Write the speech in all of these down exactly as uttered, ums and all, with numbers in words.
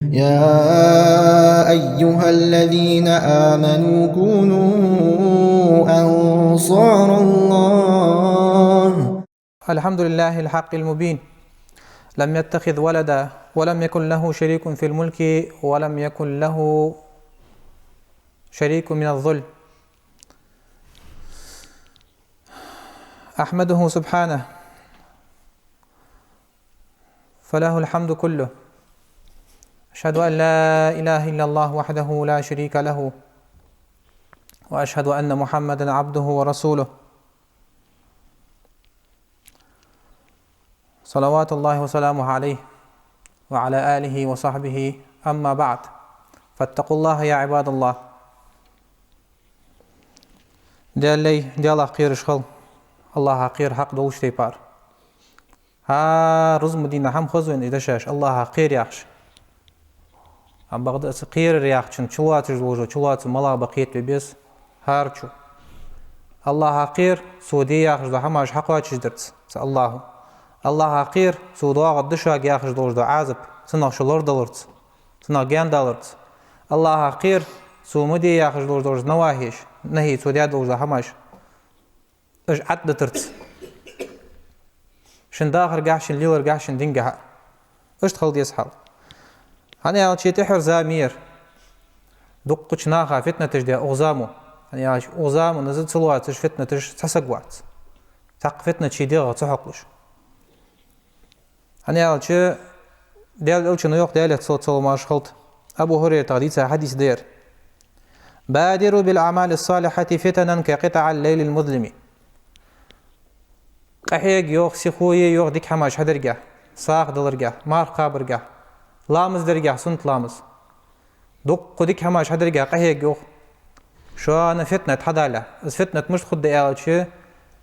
يا أيها الذين آمنوا كونوا أنصار الله. الحمد لله الحق المبين، لم يتخذ ولدا، ولم يكن له شريك في الملك، ولم يكن له شريك من الذل. أحمده سبحانه، فله الحمد كله. أشهد أن لا إله إلا الله وحده لا شريك له، وأشهد أن محمدا عبده ورسوله، صلوات الله وسلامه عليه وعلى آله وصحبه، أما بعد، فاتقوا الله يا عباد الله. Даьла лай, Даьлах кхераш хила, АллахӀах кхера хьакъ долча тайпара. ХӀара рузба дийнахьа хӀама хоза вайна из дешаш, АллахӀах кхера яхаш. Амма бакъда из кхерар яхачун чулоацаш долаш, чулоацам малагӀа ба кхетаве беза хӀарчо. АллахӀах кхера, цо де яхаш дола хӀамаш хьакхоачашдарца, цу АллахӀо. АллахӀах кхера, цо доагӀаргда шуга яхаш долаш дола Ӏазап, цунах шу лорадаларца, цунах гаьнадаларца. АллахӀах кхера, цо ма де яхаш долаш дола навахьеш, нахьи, цо даь долаш дола хӀамаш. Уж Ӏадатарца. Шун дахаргахьа, шун леларгахьа, шун дингахьа. Иштта хила деза хьал. ХӀана аьлча тӀехьара зама яр. Дуккхача наха фитнаташ даь укх замо. ХӀана аьлча укх заман из ца лоацаш фитнаташ цхьа саг вац. Цхьаккха фитнат ший дегӀах ца хьокхалуш. ХӀана аьлча, Даьла Элчано йоах, Даьлера салот-салам хилда, Абу ХӀурайратагара дийца хьадис да ер: بادروا بالأعمال الصالحة فتنا كقطع الليل المظلم. Къахьега, йоах, сихо е, йоах, дика хӀамаш хьадаргахьа, сагӀа даларгахьа, марха кхабаргахьа, ламаз даргахьа, суннат ламаз. Дуккха дика хӀамаш хьадаргахьа къахьега, йоах. Шоана фитнат хьадалале. Из фитнат мишта хургда аьлча,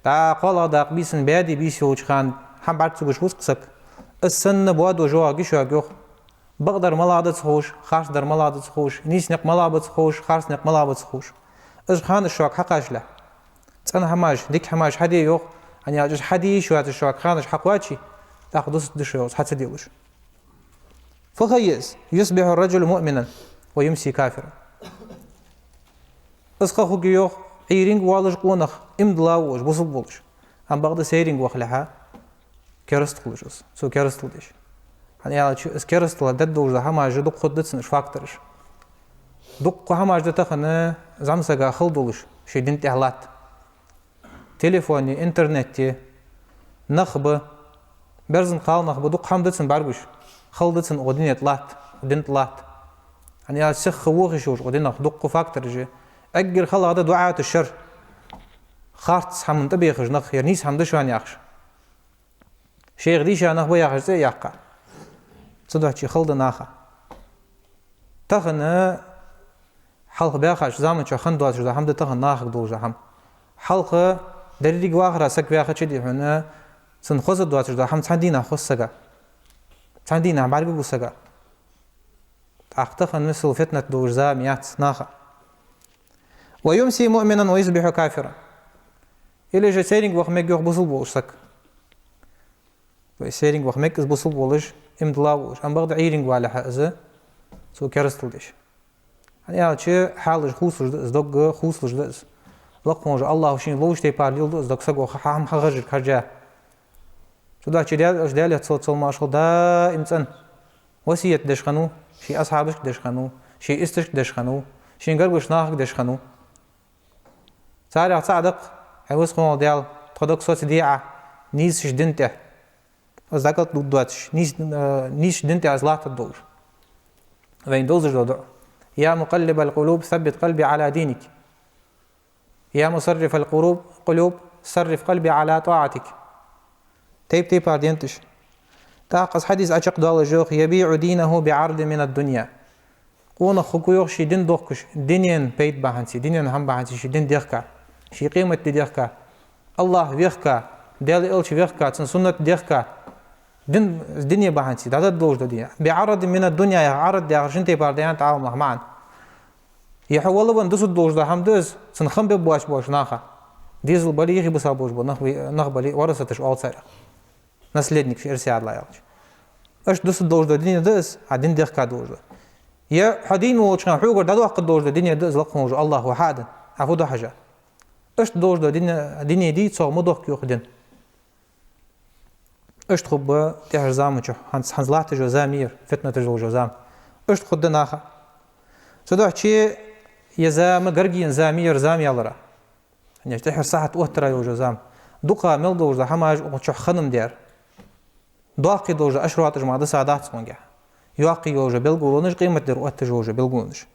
дӀа кхоалагӀа дакъа бийсан баьде бийса йолча хана хӀама бӀарга ца гуш вуц-кх саг. Из санна боадо жоагӀа гуш йоагӀа, йоах. Бакъдар малагӀа да ца ховш, харцдар малагӀа да ца ховш, нийса никъ малагӀа ба ца ховш, харц никъ малагӀа ба ца ховш. Из ханаш шуга хьакхачале. ЦӀена хӀамаш, дика хӀамаш хьаде, йоах. ХӀана аьлча из хьаде йиш йоацаш шуга ханаш хьакхоаче, тӀаккха дусаргда шо, йоах, цхьацца делаш. Фу хьа я из: يصبح الرجل مؤمنا ويمسي كافرا. Из ха хургья, йоах, Ӏуйранга воалаш къонах, иман дилла воалаш, бусалба волаш. Амма бакъда сайранга вахалехьа, кераста хулаш из, цо керастал деш. ХӀана аьлча из керастал дергдолаш дола хӀамаш дукха хургда цунна, уж фактораш. Дукха хӀамаш да тахан зӀамсага хала долаш, ший дина тӀа латта. Телефоне, интернете, нах ба, берзан кхалнах ба, дукха хӀама да цунна бӀаргагуш, хала да цунна укх дунен тӀа латта, укх дина тӀа латта. ХӀана аьлча сиха вохаш йолаш укх динах дукха фактораш я. Эггара хала да дуӀаташ шера. Харц хӀаман тӀабехаш нах, ер нийса хӀама да шоана яхаш. Шоайх дийша нах ба яхаш цӀи а яьккха. Цудухьа хала да наха. Тахан хьалха баьхача заман чухь хинна доацаш дола хӀама да тахан нахага долаш дола хӀама. Хьалха деррига вахара саг ваьхача, дий хьона, цунна хоза доацаш дола хӀама цхьан дийнахьа хоза сага. Цхьан дийнахьа бӀаргагу сага. ТӀаккха тахан мисал фитнат долаш зама яц наха. ويمسي مؤمنا ويصبح كافرا. Или же сайранга ваха мег, йоах, бусалба волаш саг. То есть сайранга ваха мег из бусалба волаш, иман дилла волаш. Амма бакъда Ӏуйранга валехьа из, цо керастал деш. ХӀана аьлча хьалаш хувцалуш да из, дог хувцалуш да из. Лакха волча АллахӀо шийна ловча тайпара леладу из дог саго, хӀама хьагӀажжарг хьажжа. Цудухьа Даьла Элча, Даьлера салот-салам хилда, даим цӀена васкет деш хиннав, ший асхьабашка деш хиннав, ший исташка деш хиннав, шийна гаргарча нахага деш хиннав. Царех цаӀ да-кх: хӀай веза хинна вола Даьла, тха дог соцаде Ӏа нийсача дина тӀа, из дӀакӀалдургдоацаш, нийс-, э, нийсача дина тӀа из латтаргдолаш. Вайна довзаш дола дуӀа: يا مقلب القلوب ثبت قلبي على دينك. يا مصرف القلوب، قلوب، صرف قلبي على طاعتك. Тайп-тайпара денташ. ТӀаккха из хьадис Ӏочакхдоалаш йоах: يبيع دينه بعرض من الدنيا. Къонах хургва, йоах, ший дин дохкаш, дунен пайда бахьанца, дунен хӀама бахьанца ший дин дехка, ший къематди дехка, АллахӀ вехка, Даьла Элча вехка, цун суннат дехка, дин, дуне бахьанца, дӀадоалаш дола дин. بعرض من الدنيا яхар, Ӏарад яхар шин тайпара да аьннад Ӏаламнаха маӀан. Е хьо вала ван дусаргдолаш дола хӀама да из, цун хам бе боацаш болча наха. Дезал бале, йихи бусалба болаш бола нах, нах бале, варасаташ оал царех. Наследникаш, эрсий аьлча. Иштта дусаргдолаш дола дин да из, а дин дехка долаш да. Е хьо дийна волча хана хьогара дӀадоаккхаргдолаш дола дуне да из лакха волча АллахӀа хьа а даьнна, Ӏа фу ду хьажа. Иштта долаш дола дуне, дуне дий, цох ма дохка йоах ди. Иштта хургба тӀехьарча заман чухь, хӀанз, хӀанз латташ йола зама я ер, фитнаташ долаш йола зама. Иштта хургда наха. Цудухьа ер зама гаргара зама я ер, зама ялара. ХӀана аьлча тӀехьара сахьат оттара йолаш йола зама. Дукха мел долаш дола хӀамаш укх чухь хинна ма дар. Доккхий долаш дола ашраташ мара дисса дац укхангахь. Йоккхий йолаш йола белгалонаш, къематдийнахьара отташ йолаш йола белгалонаш.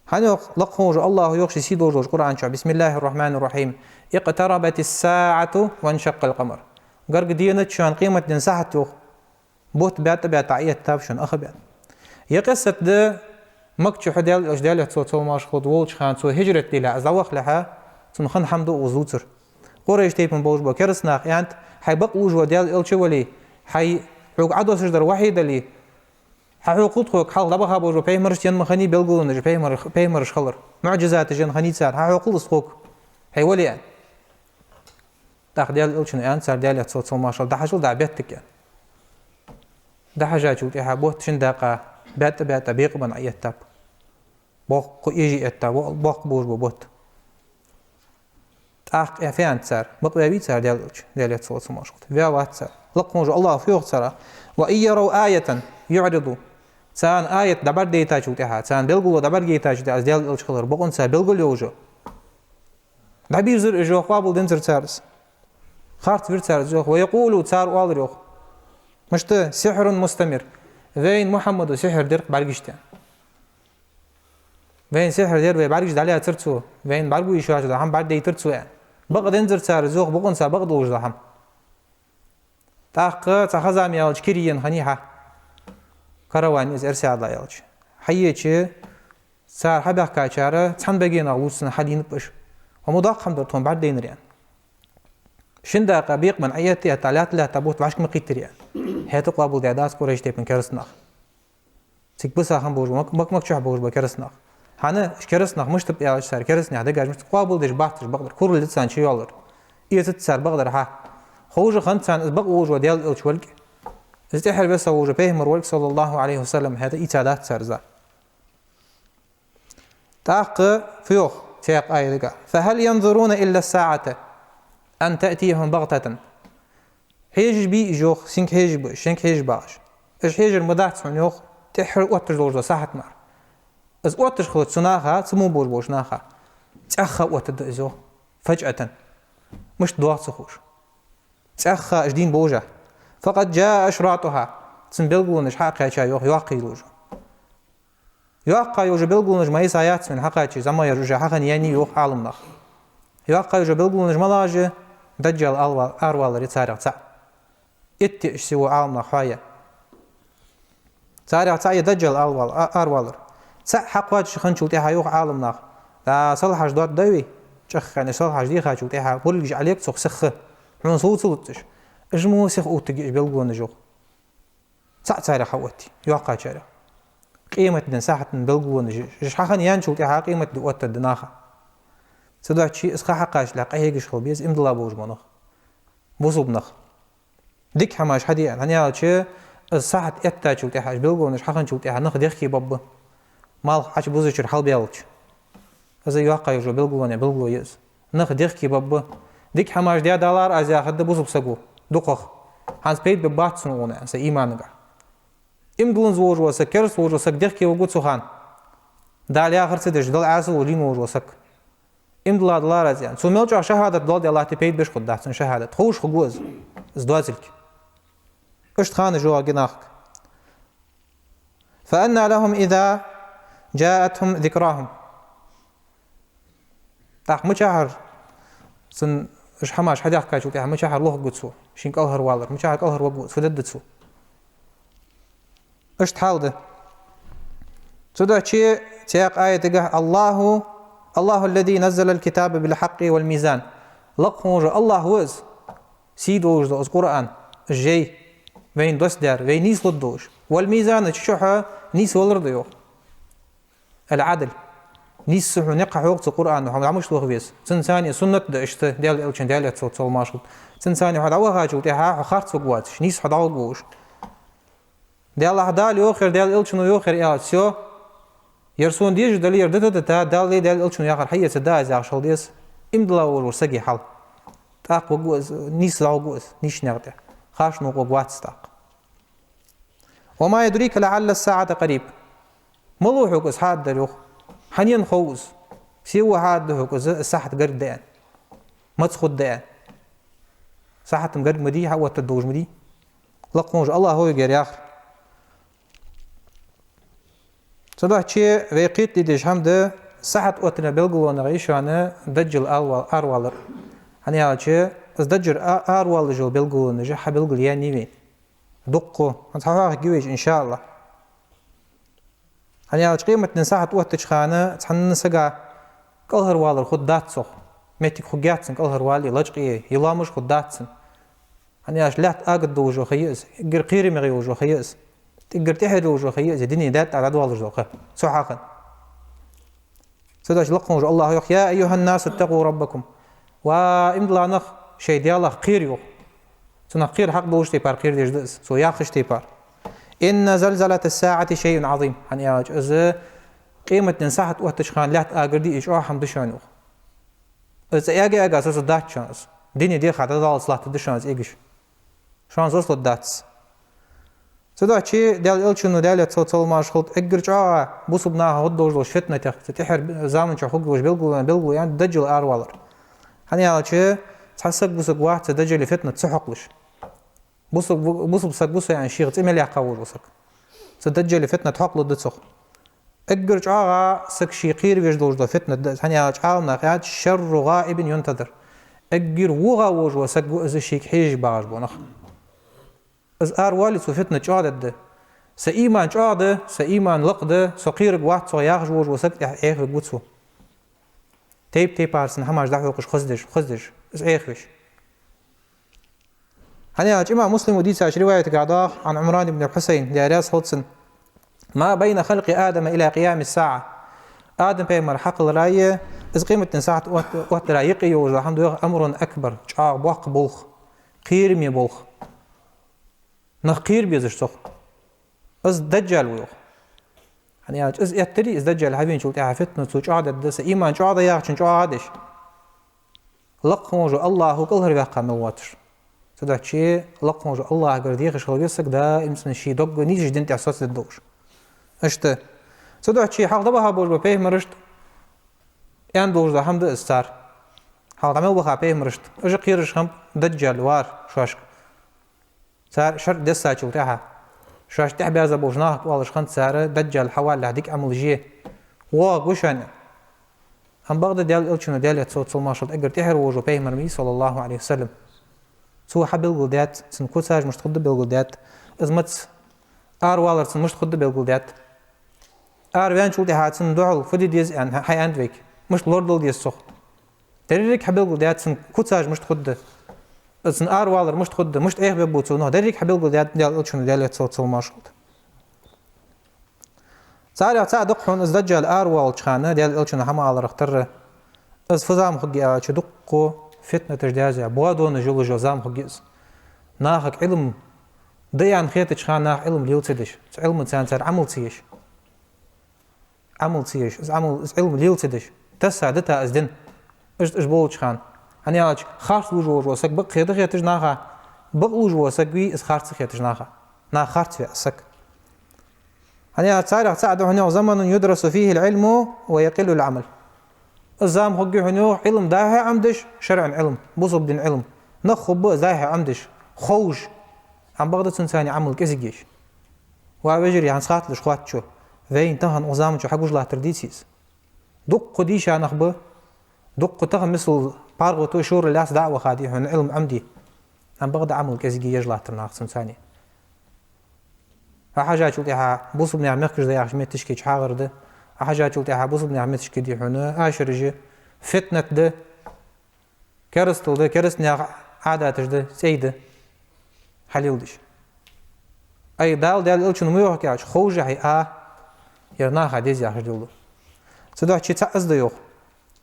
ХӀана йоах лакха волча АллахӀа, йоах ший сий долаш долча Къуръан чу: بسم الله الرحمن الرحيم. اقتربت الساعة وانشق القمر. Гаргара денна чу шоана къематден сахьат, йоах, бутт баьтта-баьтта Ӏоэттаб шоана, аха баьнна. Ер къиссат да Макка чу хьа Даьла Элча, Даьлера салам-моаршал хилда, волча хана цо хӀижрат дилла, из дӀавахалехьа, цунна хинна хӀама да укхаза дувцар. Къурайш тайпан болаш бола кераста наха аьннад: хьай бакъ лувш вола Даьла Элча вале, хьай, хьога Ӏодоссаш дар вахьи дале, хьа хьокхал тхога хьалха дӀабаха болаш бола пайхамарашта енна ма хиннай белгалонаш, пайхамар-, пайхамараш хилар, муӀжизаташ енна хиннай цар, хьа хьокхал из тхога, хьай вале аьнна. ТӀаккха Даьла Элчано аьннад царга, Даьлера салам-моаршал, дӀахьажал дӀа беттага. ДӀахьежачул тӀехьагӀа бутт шин дакъа баьтта-баьтта бекъабенна Ӏоэттаб. Боккха эжий этта, бо-, боккха болаш бола бутт. ТӀаккха фу аьннад цар? Бакъваьвий цар Даьла Элча, Даьлера салам-моаршал хилда? Ваьвац цар. Лакха волча АллахӀа фу йоах царех: وإن يروا آية يعرضوا. Царна аят дӀабӀаргадайтачул тӀехьагӀа, царна белгало дӀабӀаргадайтачул тӀехьагӀа, из Даьла Элча хилар бокъонца белгал йолаш йола. ДӀабийрзар уж, йоах, къоабалдинзар цар из. Харцвир цар из, йоах. ويقولوا, цар оалар, йоах. Мишта? سحر مستمر. Вайна Мухьаммада сихьр дир-кх бӀаргашта. Вайна сихьр дир, вай бӀаргаш дӀалаьцар цо, вайна бӀаргаго йиш йоацаш дола хӀама бӀаргадайтар цо, аьнна. Бакъдензар цар из, йоах, бокъонца бакъдолаш дола хӀама. ТӀаккха цхьа ха-зама яьлча кире енна хиннай хьа. Караван я из, эрсий ала аьлча. Хьаеча, цар хьабаьхкачар цхьан бегенах лувча санна хьадийнаб уж. Ва ма доккха хӀама дар тхона бӀаргадайнар, аьнна. Шин дакъа бекъабенна Ӏоэтта-этта, лаьтта-лаьтта бутт вӀашка ма кхийттарий, аьнна. ХӀаьта къоабалдаьдац Къурайш тайпан кераста нах. Цига бисса хинна болаш бола, Мак-, Мак-, Макка чухь болаш бола кераста нах. ХӀана, уж кераста нах мишта ба аьлча, цар кераста наьха дегаш мишта, къоабалдеш бац уж бакъдар, курал я царна чуйоаллар. Эцац цар бакъдар хьа. Ховш хиннад царна из бакъ волаш вола Даьла Элча волга, из тӀехьара веса волаш вола пайхамар волга, صلى الله عليه وسلم, хӀаьта ийцадац цар из. ТӀаккха фу йоах цхьаькха аятагахь: فهل ينظرون إلا الساعة أن تأتيهم بغتة. Хьежаш бий уж, йоах, сенга хьежаш ба уж, шоайга хьежаш ба уж? Уж хьежар ма дац хьона, йоах, тӀехьара отташ долаш дола сахьат мара. Из отташ хилча цу наха, цу мо болаш болча наха, цӀаьхха оттаргда из, йоах, فجأة. Мишта доагӀа ца ховш. ЦӀаьхха уж дийна болаш ба. فقد جاء أشراطها. Цун белгалонаш хьакхаьча, йоах, йоккхий йолаш йола. Йоккха йолаш йола белгалонаш ма йисаяц вайна хьакхаьчача, зӀамагӀа ераш уже хьахинна яьннай, йоах Ӏаламнаха. Йоккха йолаш йола белгалонаш малагӀаш я? Даджал ала-, аравалар я царех цаӀ. Итт я уж, сиво Ӏаламнаха хьоаяь. Царех цаӀ я Даджал ала-, а-, аравалар. ЦаӀ хьакхоачаш хинначул тӀехьагӀа, йоах Ӏаламнаха, да салхьаш доаддий вай, чӀоагӀа хьаьнаш салхьаш дийхачул тӀехьагӀа, бурилгаш Ӏолег цох сиха, хьона сов ца луц уж. Уж мо сиха оттаргья уж белгалонаш, йоах. ЦаӀ царех хьаоттий, йоккхачарех. Къематден сахьата белгалонаш я уж. Уж хьахинна яьнначул тӀехьагӀа къематди оттаргда наха. Цудухьа из ха хьакхачалехь къахьегаш хила беза иман дилла болаш бола нах, бусалба нах. Дика хӀамаш хьаде, хӀана аьлча, из сахьат эттачул тӀехьагӀа, уж белгалонаш хьахинначул тӀехьагӀа нах дехке баргба, малх Ӏочубузачура хьалбаьлча. Из йоккха йолаш йола белгалонех белгало я из. Нах дехке баргба. Дика хӀамаш даь далар аз, яхаргда бусалба саго дукхагӀа. ХӀанз пайда бергбац сона укхунна, аьнна, са иманагахь. Иман дилланза волаш вола саг, кераста волаш вола саг дехке варгва цу хана, Дала яхар ца деш, Далла Ӏаьса волаш, лийна волаш вола саг. Иман дилла далар аз, аьнна. Цо мел чӀоагӀа шахӀадат доаладаь латтий, пайда беш хургдац цунна шахӀадат. Ховш хургва из, из доацилга. Иштта ханаш йоагӀаргья нахага. فأنى لهم إذا جاءتهم ذكراهم. ТӀаккха мичахьара цунна уж хӀамаш хьадаьхкачул тӀехьагӀа мичахьара лохаргва цо, шийна кӀалхарвалар, мичахьара кӀалхарваргва из, фу дергда цо? Иштта хьал да. Цудухьа цхьаькха аятагахь: الله، الله الذي نزل الكتاب بالحق والميزان. Лакха волаш вола АллахӀ ва из, сий долаш дола из Къуръан, жей, вайна доссадаьр, вай нийслургдолаш. والميزان, цу чухьа нийсвалар да, йоах. العدل. Нийсса хьона никъ хьахьокх цу Къуръано, хьо дӀа мишта лоха веза. Цунцара суннат да иштта, Даьла Элчан, Даьлера салам-моаршал хилда цунна, цунцара хьо дӀавахачул тӀехьагӀа хьо харц варгвоацаш, нийсса хьо дӀаваргволаш. Даьллахь Дала йоахар, Даьла Элчано йоахар аьлча, всё, Ер сона дезаш дале, ер дита а дита, Далла, Даьла Элчано яхар хьаэца а эца, яхаш хила деза иман дилла волча сага хьал. ТӀаккха варгва из, нийсса дӀаваргва из нийсача наькъа тӀа. Харцонах варгвац тӀаккха. «وما يدريك لعل الساعة قريب». Малув хьога из хьадаьр, йоах? Хьанна хов из? Сенна хьадаьд хьога из, из сахьат гарга да аьнна? Маца хургда аьнна? Сахьат-м гарга ма дий, хьаоттаргдолаш ма дий. Лакха волча АллахӀа йоах ер яхар. Цудухьа вай кхетаде дезаш хӀама да, сахьат оттара белгалонех я шоана Даджал аравал-, аравалар. ХӀана аьлча, из Даджал а-, араваллаш йола белгалонаш хьабелгалъяьннай вайна. Дукха. ХӀанз хьахьоахаргья вай уж, иншааллахӀ. ХӀана аьлча, къематден сахьат оттача хана цхьанне сага кӀалхарвалар хургдац цох. Моттиг хургьяц цунна кӀалхарвале, лачкъае, е лоамаш хургдац цунна. ХӀана аьлча, лаьтта агаргдолаш йола ха я из, эггара кхерамегӀа йолаш йола ха я из, эггара тӀехьара йолаш йола ха я из, дунен даьтта тӀара дӀадоалаш дола ха, цу хана. Цудухьа лакха волча АллахӀа йоах: «يا أيها الناس اتقوا ربكم». Ва иман дилла нах, шоай Даьлах кхера, йоах. Цунах кхера хьакъ долча тайпара кхерадеш да из, цо яхача тайпара. «إن زلزلة الساعة شيء عظيم». ХӀана аьлча, из къематден сахьат оттача хана лаьтта агарде, из чӀоагӀа хӀама да шоана, йоах. Из цӀи эгӀа-эгӀа соцаргдац шоана из. Дунен дегӀа дӀадаллалца латтаргда шоана из эгаш. Шоана соцалургдац. Цудухьа Даьла Элчано, Даьлера салам-моаршал хилда, эггара чӀоагӀа бусалба наха хургдолаш долча фитнатех, цу тӀехьарча заман чухь хургдолаш белгало, белгалъяьннай Даджал аравалар. ХӀана аьлча, цхьа саг бусалба вац цу Даджала фитнат ца хьокхалуш. Бусалба, бусалба саг ва со аьнна, шийх цӀи мел яьккха волаш вола саг. Цу Даджала фитнат хьокхалургда цох. Эггара чӀоагӀа саг ше кхеравеш долаш дола фитнат да из, хӀана аьлча, Ӏаламнаха аьлча: «شر غائب ينتظر». Эггара вогӀа волаш вола саг ва из, шийга хьежаш багӀаш бола нах. Из аравале, цо фитнат чӀоагӀдергда. Са иман чӀоагӀа да, са иман лакха да, со кхераргвац цох яхаш волаш вола саг тӀехьа Ӏехавергва цо. Тайп-тайпара цунна хӀамаш дӀахьокхаш, хоздеш, хоздеш, из Ӏехавеш. ХӀана аьлча, имам Муслима дийцача риваятагахь да йоах: «عن عمران بن الحصين», Даьла раьза хилва цунна: «ما بين خلق آدم إلى قيام الساعة». Адам пайхамар хьакхеллара а, из къематден сахьат от-, оттара а юкъе йолаш дола хӀама да йоах «أمر أكبر», чӀоагӀа боккха болх, кхераме болх. Нах кхера безаш цох. Из Даджал ва йоах. ХӀана аьлча, из эттари, из Даджал хьавеначул тӀехьагӀа фитна цо чӀоагӀдергда, са иман чӀоагӀа да яхачун чӀоагӀа деш. Лакха волча АллахӀа кӀалхарваьккха мел воацаш. Цудухьа лакха волча АллахӀагара дехаш хила веза саг, даим цунна ший дог нийсача дина тӀа соцадергдолаш. Иштта. Цудухьа хьалха дӀабаха болаш бола пайхамарашта аьнна долаш дола хӀама да из цар. Хьалха дӀа мел баха пайхамарашта. Уж кхераш хиннаб Даджал вар шоашка. Цар шарӀ дессачул тӀехьагӀа, шоашта тӀехьабаьза болча нахага оалаш хиннад цар: Даджал хьавалалехь дика Ӏамалаш е, воагӀаргва шоана. Амма бакъда Даьла Элчано, Даьлера салам-моаршал хилда, эггара тӀехьара волаш вола пайхамар ма вий, صلى الله عليه وسلم. Цо хьабелгалдаьд, цун куцаш мишта хургда белгалдаьд, из маца аравалар цун мишта хургда белгалдаьд. Араваьнначул тӀехьагӀа цунна духьал фу де деза аьнна хьааьннад вайга, мишта лорадала деза цох. Деррига хьабелгалдаьд, цун куцаш мишта хургда, цун аравалар мишта хургда, мишта Ӏехабергба цо нах, деррига хьабелгалдаьд Даьла Элчано, Даьлера салам-моаршал хилда. Царех цаӀ да-кх хьона из Даджал араволча хана Даьла Элчано хьа ма алларах тара. Из фу зама хургья аьлча, дуккха фитнаташ даьза, боадонаш йолаш йола зама хургья из. Нахага Ӏилма да аьнна хетача хана наха Ӏилма лела ца деш, цу Ӏилмаца цар Ӏамал ца еш. Ӏамал ца еш, из Ӏамал, из Ӏилма лела ца деш, тесса дита из дин. Иштта уж болча хана. ХӀана аьлча, харц лувш волаш вола саг бакъ хета хеташ наха, бакъ лувш вола саг вий, из харц хеташ наха. Наха харц ве из саг. ХӀана аьлча, царех цаӀ да хьона йоах: «زمن يدرس فيه العلم ويقل العمل». Из зама хургья хьона йоах, Ӏилма дӀа-хьа Ӏомадеш, шарӀан Ӏилма, бусалба дина Ӏилма. Нах хургба из дӀа-хьа Ӏомадеш, ховш. Амма бакъда цунца цхьана Ӏамал кӀезигеш. Ва вежарий, хӀанз хатталуш хоатт шо, вайна тахан укх заман чу хьагуш латтар деций из? Дуккха дийша нах ба, дуккха тахан мисал паргӀато шура лаьца дӀа а ваха, дий хьона, Ӏилма Ӏомаде. Амма бакъда Ӏамал кӀезига еш латтар нах цунца цхьана. Ӏа хьежачул тӀехьагӀа бусалба наьха мехкаш да яхача метташка чу хьагӀар да. Ӏа хьежачул тӀехьагӀа бусалба наьха метташка, дий хьона, ашараш я, фитнат да. Керастал да, кераста наьха Ӏадаташ да, цӀей да хьалеладеш. Ай, Дала, Даьла Элчано ма йоахий аьлча, ховш хьай а, ер наха деза яхаш дола. Цудухьа цаӀ из да йоах.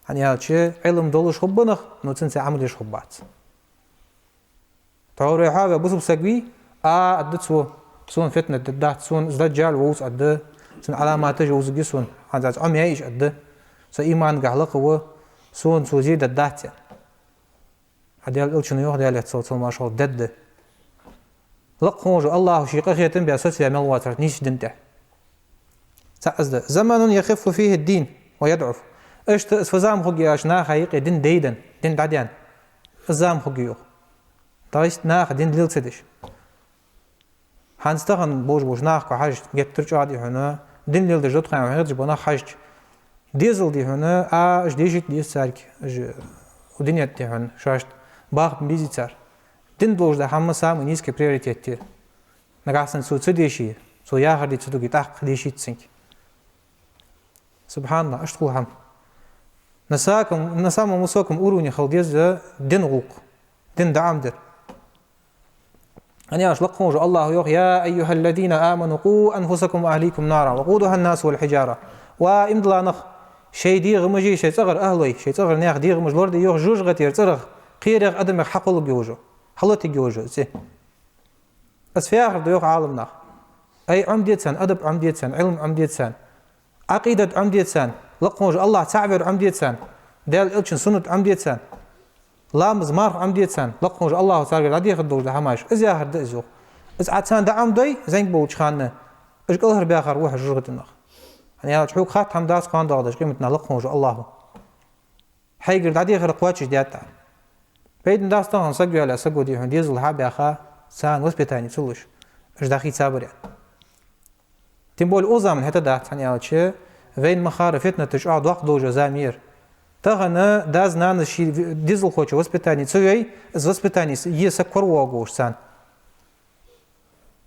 ХӀана аьлча, Ӏилма долаш хургба нах, но цунца Ӏамал еш хургбац. Тхьовра вай хьо а ве бусалба саг вий, а, аргда цо, сона фитнат дергдац, сона из Даджал вовз аргда, Цун Ӏаламаташ йовзаргья сона, хӀанз аз Ӏомаяьй уж, аьнна. Со имангахь лакха ва, сона цо зе дергдац, аьнна. А Даьла Элчано йоах, Даьлера салам-моаршал хилда, дергда. Лакха волча Аллахӏо ший къахетам бе соцаваь мел вацар нийсача дина тӀа. ЦаӀ из да. زمن يخف فيه الدين ويضعف. Иштта из фу зама хургья аьлча, наха юкъе дин дайденна, дин дӀадаьнна. Из зама хургья, йоах. То есть наха дин лела ца деш. ХӀанз тахан болаш болча нахага хьажа, геттара чӀоагӀа, дий хьона, дин леладеш да тхо аьнна хьежаш бола нах хьажача. Дезал, дий хьона, а, уж дешийта деза царга, уж, укх дунен тӀа, дий хьона, шоашта бахаргбац цар. Дин долаш да хӀама самый низкий приоритет тӀа. Нагахьа санна цо ца деше, цо яхар де ца дуге, тӀаккха дешийта цунга. СубхьаналлахӀ, иштта хул хӀама. На саком-, на самом высоком уровне хила деза дина гӀулакх, дин дӀаӀомадар. ХӀана аьлча лакха волча Аллахӏо йоах: يا أيها الذين آمنوا قوا أنفسكم وأهليكم نارا وقودها الناس والحجارة. Ва иман дилла нах, шоай дегӀамаши, шоай цӀагӀара ахӀлой, шоай цӀагӀара наьха дегӀамаш лораде, йоах, жожагӀатера цӀерах, кхерех адамех хьакхолларгйолаш, хьалотаргйолаш из. Из фу яхар да, йоах Ӏаламнаха. Ай, Ӏомаде царна, адаб Ӏомаде царна, Ӏилма Ӏомаде царна, Ӏакъидат Ӏомаде царна, лакха волча Аллахӏ цаӀ вар Ӏомаде царна, Даьла Элчан суннат Ӏомаде царна, ламаз, марха Ӏомаде царна, лакха волча Аллахӏо царгара дӀадехаргдолаш да хӀамаш. Из яхар да из, йоах. Из Ӏа царна дӀаӀомадой, зӀамига болча хана, уж кӀалхарбаьхар ва хьо жожагӀатен нах. ХӀана аьлча хьога хатта хӀама дац кхоана доагӀаш долча къематдийнахьа, лакха волча Аллахӏо. Хьайгара дӀадехар кхоачаш даьд Ӏа. Пайдана дац тахан саг ваьлча, саго, дий хьона, дезал хьабаьха, царна воспитани ца луш, уж дӀахийцабар, аьнна. Тем более укх заман хӀаьта дац, хӀана аьлча вайна ма харра фитнаташ чӀоагӀа доккха долаш дола зама я ер. Тахан дас-нанас ший дезалхочоа воспитани ца йой, из воспитани е саг коравоагӀаш царна.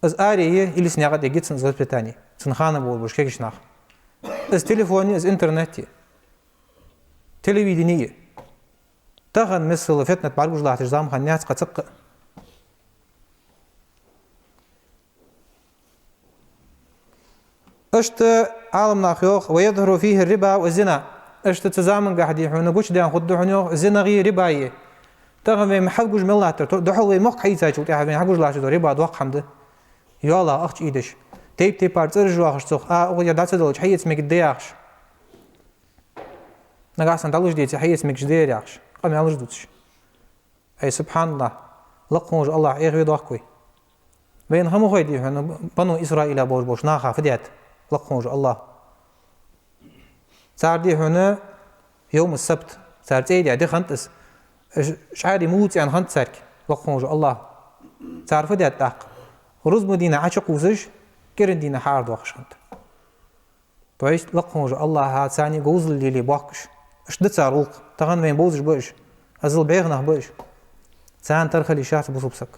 Из аре я, илиснаькъа тӀа я цун из воспитани, цун хана болаш бола кагий нах. Из телефон я, из интернет я, телевидени я. Тахан миссел фитнат бӀаргагуш латташ зама хиннаяц кхы цаккха. Иштта Ӏаламнаха йоах: ويظهر فيه الربا والزنا. Иштта цу замангахь, дий хьона, гучадаьнна хургда хьона, йоах, зинеи рибаи. Тахан вайна хьагуш мел латтар, то-, духьал вай мохк хьаийцачул тӀехьагӀа вайна хьагуш латташ да риба доккха хӀама да. Йоалах ахча ийдеш, тайп-тайпара цӀераш йоахаш цох, а, укхаза дӀа ца делча хьаэца мегаш да яхаш. Нагахьа санна дӀалуш деце, хьаэца мегаш да ер яхаш, къамаьлаш дувцаш. Ай, субхьаналлахӀ, лакха волча Аллахӏ Ӏехаве дохк вай. Вайна хӀама хой, дий хьона, бану Исраила болаш болча наха фу даьд лакха волча Аллахӏо. Цар, дий хьона, йовму сабт, цар цӀи даь ди хиннад из. Ш-, шаьри муцӀен хиннад царга лакха волча Аллахӏо. Цар фу даьд тӀаккха? Рузба дийнахьа Ӏочукхувсаш, кӀиранди дийнахьа хьаарадоахаш хиннад. То есть лакха волча Аллахӏа царна говзал лелае боахк уж. Иштта да цар гӀулакх. Тахан вайна бовзаш ба уж. Азал бӀеха нах ба уж. Царна тара хила йиш яц бусалба саг.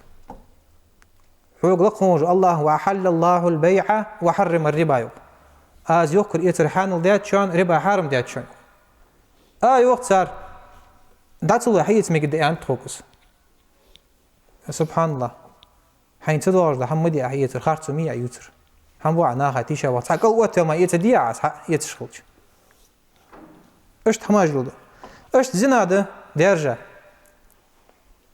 Хьога лакха волча Аллахӏо: وأحل الله البيع وحرم الربا, йоах. Аз йохкар-эцар хьанал даьд шоана, риба хьарам даьд шоана. А, йоах цар, дӀа ца лой, хьаэца мегаш да, аьннад тхога из. СубхьаналлахӀ. Хьайна ца доагӀаш дола хӀама ма де Ӏа хьаэцар, харцо ма йий Ӏа ювцар. ХӀама ба Ӏа наха тийша ваха. Цхьа кӀал оттаве ма эца дий Ӏа, хьаэцаш хилча. Иштта хӀамаш леладу. Иштта зина да даьржа.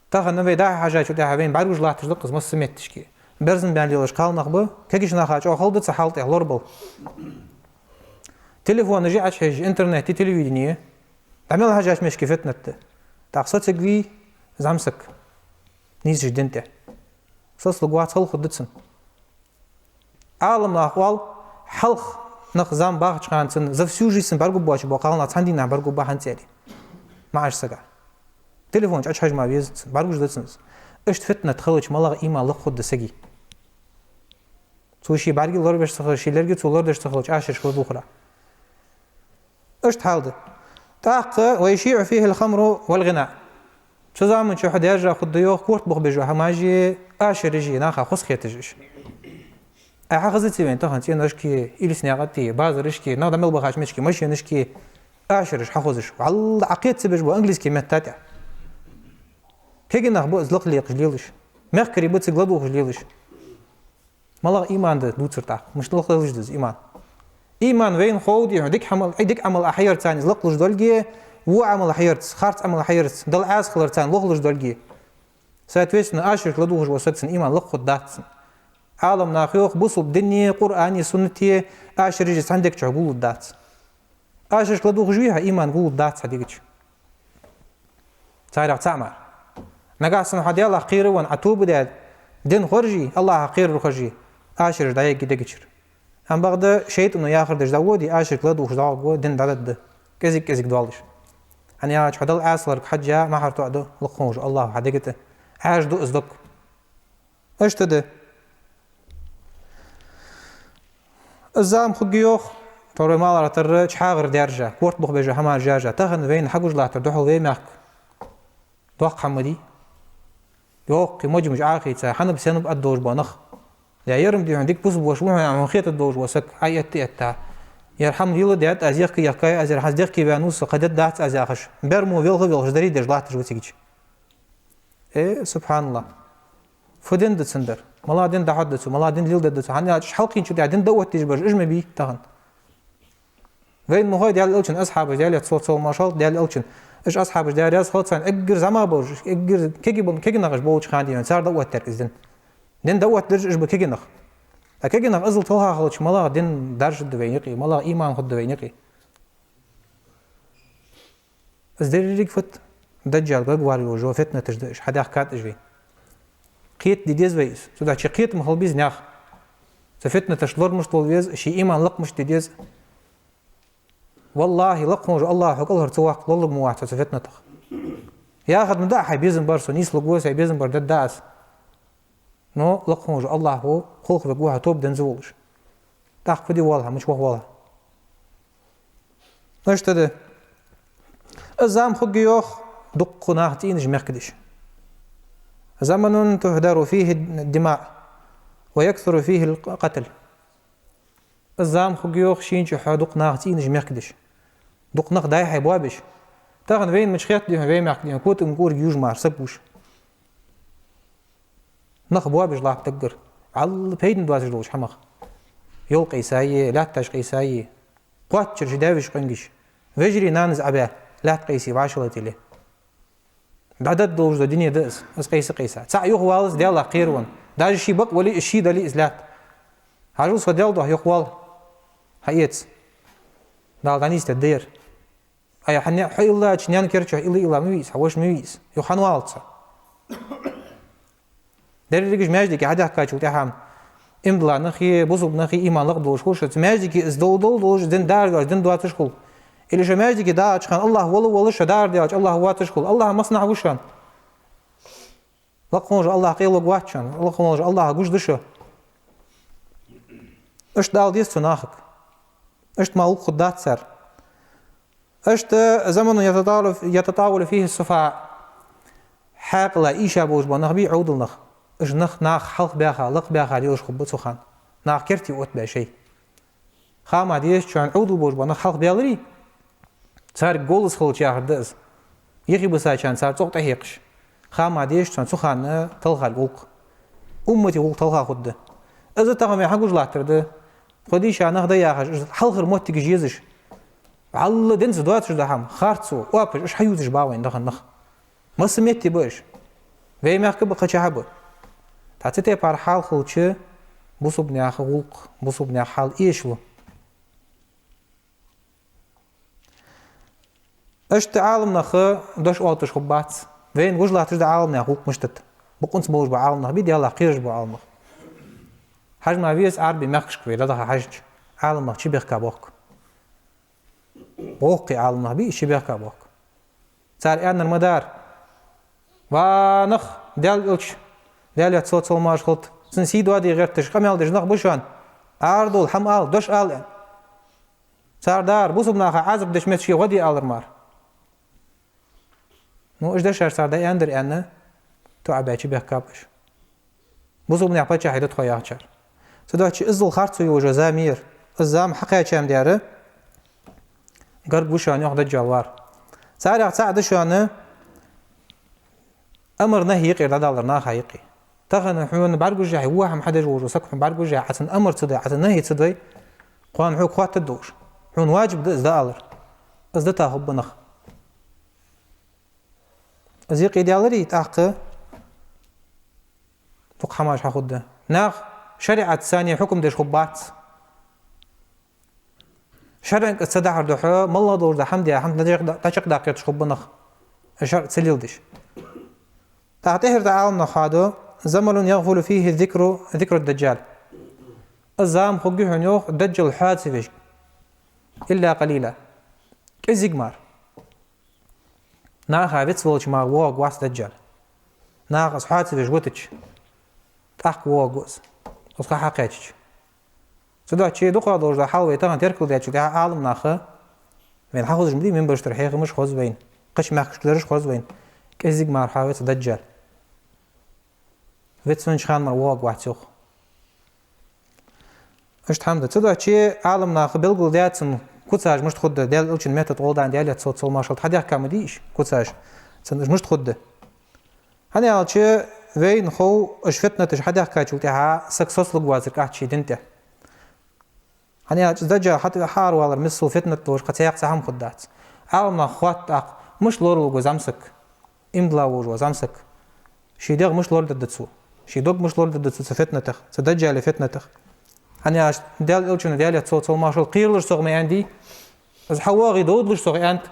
Тахан вай дӀа-хьа хьажачул тӀехьагӀа вайна бӀаргагуш латташ да-кх из массаметташка. Берзан баьнна лелаш кхалнах ба, кагий наха чӀоагӀа хала да цу хьал тӀа лорабала. Телефонаш Ӏочухьежаш, интернет, телевидени, дӀа мел хьежача мешки фитнат да. ТӀаккха со цига вий, зӀамсаг, нийсача дина тӀа. Соцалургвац, хала хургда цунна. Ӏаламнаха оал, хьалха нах зама бахача хана цунна за всю жизнь цунна бӀаргагургбоацаш бола кхалнах цхьан дийнахьа бӀаргагургба хӀанз цӀерий маӀача сага. Телефон чу Ӏочухьажа ма веза цунна, бӀаргагуш да цунна из. Иштта фитнат хилча, малагӀа иман лакха хургда сага. Цо ший бӀарга лоравеш ца хилча, ший лерга цо лорадеш ца хилча, ашараш ладувгӀарах. Иштта хьал да. ТӀаккха: ويشيع فيه الخمر والغناء. Цу заман чухь даьржа хургда, йоах, корта бух беш хӀамаши, ашараши, наха хоза хеташ уж. Ай, хьахезаций вайна тахан цӀеношка, илиснаькъа тӀа, базарашка, нах дӀа мел бахача мешки, машинашка ашараш хьахозаш? ВаллахӀи, Ӏа кхета ца безаш ба английски метта тӀа. Кагий нах ба из лакха лекхаш лелаш. Мехкарий ба цига ладувгӀаш лелаш. МалагӀа иман да дувцар тӀаккха? Мишта лакхлуш да из иман? Иман вайна хов, дий хьона, дика хӀамал, дика Ӏамал Ӏа хьаярца из лакхлуш долга, во Ӏамал хьаярца, харц Ӏамал хьаярца, Далла Ӏаьса хиларца лохлуш долга. Соответственно, ашарашка ладувгӀаш вола саг, цун иман лакха хургдац цун. Ӏаламнаха йоах, бусалба дине, Къуръане, суннате ашараш цхьан дега чу гуллургдац. Ашарашка ладувгӀаш вий хьо, иман гуллургдац хьа дега чу. Царех цаӀ мара. Нагахьа санна хьо Даьлах кхера венна, Ӏа тоба даь, дин хоржий, АллахӀах кхерар хоржий, ашараш дӀаергья дега чура. Амма бакъда шайтӀано яхар деш дӀаводе, ашарашка ладувгӀаш дӀаводе, дин дӀадаргда. КӀезиг-кӀезига доаллаш. ХӀана аьлча хьо Далла Ӏаьсаларга хьежжа мухӀар тоаду, лакха волча АллахӀа хьа дега тӀа. Ӏаьржа ду из дог. Иштта да. Из зама хургья йоах, тхьовра вай маларгӀа тара чхьагӀар даьржа, корта бух бежа хӀамаш яьржа, тахан вайна хьагуш латтар духьал вай мехка доккха хӀама дий. Йоккхий маджмаш Ӏохайца, хьанаб-сенаб аргдолаш бола нах. Я ер-м дий хьона дика бусалба воша ва хьона, хьона хетаргдолаш вола саг, Ӏа этта-этта. Ер хӀама леладаьд аз, ехка-ехкай аз, ер хӀанз дехке ваьннав со, кхы дергдац аз яхаш. Бер мо велха-велхаш дарий деш латташ ва цига чу. Э, субхьаналлахӀ. Фу дин да цун дар? МалагӀа дин дӀахьоргда цо, малагӀа дин леладергда цо? ХӀана аьлча уж хьалкхийнача тӀа дин дӀаоттадеш бараш уж ма бий тахан. Вайна ма хой Даьла Элчан асхьабаш, Даьлера цо-, цо-, салам-моаршал хилда, Даьла Элчан, уж асхьабаш, Даьла раьза хилва царна, эггара зӀамагӀа болаш, эггара кегий бол-, кегий нах уж болча хана дий хьона, цар дӀаоттадаьр из дин. Дин дӀаоттадераш уж ба кегий нах. ТӀаккха кегий нах иззал талхьа хилча, малагӀа дин даржаргда вайна юкъе, малагӀа иман хургда вайна юкъе? Из деррига фуд? Даджал гарга вар йолаш йола фитнаташ да уж, хьадаьхкад уж вайна. Кхетаде деза вай из. Цудухьа кхетам хила беза наьха. Цу фитнаташта лорамаш лолла веза, ший иман лакха мишта де деза. ВаллахӀи, лакха волча АллахӀа хьо кӀалхара ца ваккха лорлург ма вац хьо цу фитнатах. Яхар ма да хьай безам бар со, нийслургва сай безам бар, дергда аз. Но лакха волча АллахӀ ва, хулхавергва хьо тоба денз волаш. ТӀаккха фу де воалл хьо, мича ваха воалл хьо? Иштта да. Из зама хургья йоах, дукха наха цӀийнаш мехкадеш. زمن تهدر فيه الدماء ويكثر فيه القتل. Из зама хургья йоах, шийна чухь дукха наха цӀийнаш мехкадеш. Дукха нах дӀай-хьай боабеш. Тахан вайна мича хет дий хьона, вай мехка дий хьона, котам кӀорга южа мара саг гуш. Нах боабеш латт даггара. Валла пайдана доацаш долча хӀамах. Йол къийсай, лаьтташ къийсай. Кхоаччар ший даь-веший къонгаш. Вежарий нанас Ӏабаь, лаьтта къийсай, вӀашагӀлетийле. ДӀадоагӀаш дола дуне да из, из къийса-къийса. ЦаӀ юхаваллалца Даьлах кхеравенна. Даже ший бакъ вале а, ший дале а из лаьтта. Хьажал, со Даьла духьа юхавоал. Хьаэца. Дала дӀанийсдергда ер. Ай, хьа не-, хьо иллача, наьна кер чу илла-илла ма вий из, хьа воша ма вий из. Юха хӀана валлалца? Деррига уж маьждиге хьадаьхкачул тӀехьагӀа иман дола нахи, бусалба нахи иман лакхдоалаш хул шоана. Цу маьждиге из дола-дола долаш, дин дӀадаьлча, дин доацаш хул. Или шо маьждиге дӀагӀача хана АллахӀ вола волаш, шо дӀадаьлча АллахӀ воацаш хул. АллахӀа массанахьа ва шоана. Лакха волча АллахӀ къайлавергвац шоана, лакха волча АллахӀа гуш да шо. Иштта ала деза цу нахага. Иштта мара гӀулакх хургдац цар. Иштта زمن يتطاول، يتطاول فيه السفهاء. Хьаькъала ийша болаш бола нах бий, Ӏовдал нах. Уж нах наха хьалхабаьха, лакхабаьха лелаш хургба цу хана. Наха керте оттабаь шоай. Ха ма дезача, Ӏовдал болаш бола нах хьалхабаьларий, царга голос хилча яхар да из. Юхебисачарна цар цӀогӀа тӀахьекхаш. Ха ма дезача, цу хана талхаргда гӀулакх. Уммата гӀулакх талха хургда. Из тахан вай хьагуш латтар да. Тхо дийша нах да яхаш, уж хьалхара моттигаш езаш. Валла, динца доацаш да хӀама, харцо, оапаш, уж хьаювцаш ба вайна тахан нах. Масса метте ба уж. Вай мехка а ба, кхычахьа а ба. ТӀаккха цу тайпара хьал хилча, бусалба наьха гӀулакх, бусалба наьха хьал эшалу. Иштта Ӏаламнаха дош оалийташ хургбац. Вайна гуш латташ да Ӏаламнаьха гӀулакх мишта да. Бокъонца болаш бола Ӏаламнах бий, Даьлах кхераш бола Ӏаламнах. Хьажа ма веза Ӏарбий мехкашка вай дӀадаха хьежача, Ӏаламнах чубехка бохк. Боккхий Ӏаламнах бий, чубехка бохк. Цар аьннар ма дар: «Ва нах, Даьла Элча, Даьлера цо салам-моаршал хилда, цун сий доаде гӀерташ, къамаьл деш нах ба шоана. Арадовла, хӀама ала, дош ала», — аьнна. Цар дар: «Бусалба наха Ӏазап деча метте гӀо де», — алар мара. Ну, уж дешаш цар дӀааьннадар аьнна, тоӀабаь чубехкаб уж. Бусалба наьха паччахьи да тхо яхачар. Цудухьа иззал харцо йолаш йола зама я ер. Из зама хьакхаьча ма дера, гарга ва шоана, йоах, Даджал вар. Царех цаӀ да шоана амар-нахьи юкъера дӀадалар наха юкъе. Тахан хьона бӀаргагуш хьай, во хӀама хьадеш волаш вола саг хьона бӀаргагуш хьай, Ӏа цунна амар ца дой, Ӏа цунна нахьи ца дой, кхоана хьога хоаттаргдолаш. Хьона ваджиб да из дӀаалар. Из дита хургба нах. Из юкъе даьларий, тӀаккха дукха хӀамаш хьахургда. Нах шариӀатаца хьукам деш хургбац. ШарӀанга ца дахьар духьа, моллагӀа долаш да хӀама де, хӀама дӀачакх-, дӀачакхдаккха гӀерташ хургба нах, шарӀа ца леладеш. ТӀаккха тӀехьара Ӏаламнаха хьаду: «زمن يغفل فيه الذكر، ذكر الدجال». Из зама хургья хьона, йоах, Даджал хьоаца веш. «إلا قليلا». КӀезига мара. Наха вицвелча мара воагӀаргвац Даджал. Наха из хьоаца веш витача, тӀаккха воагӀаргва из, из ха хьакхаьчача. Цудухьа дукхагӀа долаш да хьал вай тахан теркалдаьчул тӀехьагӀа Ӏаламнаха, вайна хьахозаш ма дий, минбараш тӀара хьехамаш хоза вайна, кхыча мехкашка лераш хоза вайна, кӀезига мара хьавец Даджал. Вицвеннача хана мара воагӀаргвац, йоах. Иштта хӀама да. Цудухьа Ӏаламнаха белгалдаьд цун куцаш мишта хургда, Даьла Элчан меттала гӀолла да аьнна, Даьла салот-салам-моаршал хьадехка ма дий уж куцаш, цун уж мишта хургда. ХӀана аьлча, вайна хов, уж фитнаташ хьадехкачул тӀехьагӀа саг соцалургвацар кӀаьнк ший дина тӀа. ХӀана аьлча, Даджал хьатӀа-, хьааравалар миссел фитнат долаш кхы цхьаккха цхьа хӀама хургдац. Ӏаламнаха хоатт тӀаккха, мишта лоралургва зӀамсаг, иман дилла волаш вола зӀамсаг. Ший дегӀ мишта лорадергда цо, ший дог мишта лорадергда цо цу фитнатах, цу Даджала фитнатах. ХӀана аьлча, Даьла Элчано, Даьла салот-салам-моаршал, кхералаш сох ма аьннадий, из хьавоагӀе довдалаш сох аьннад.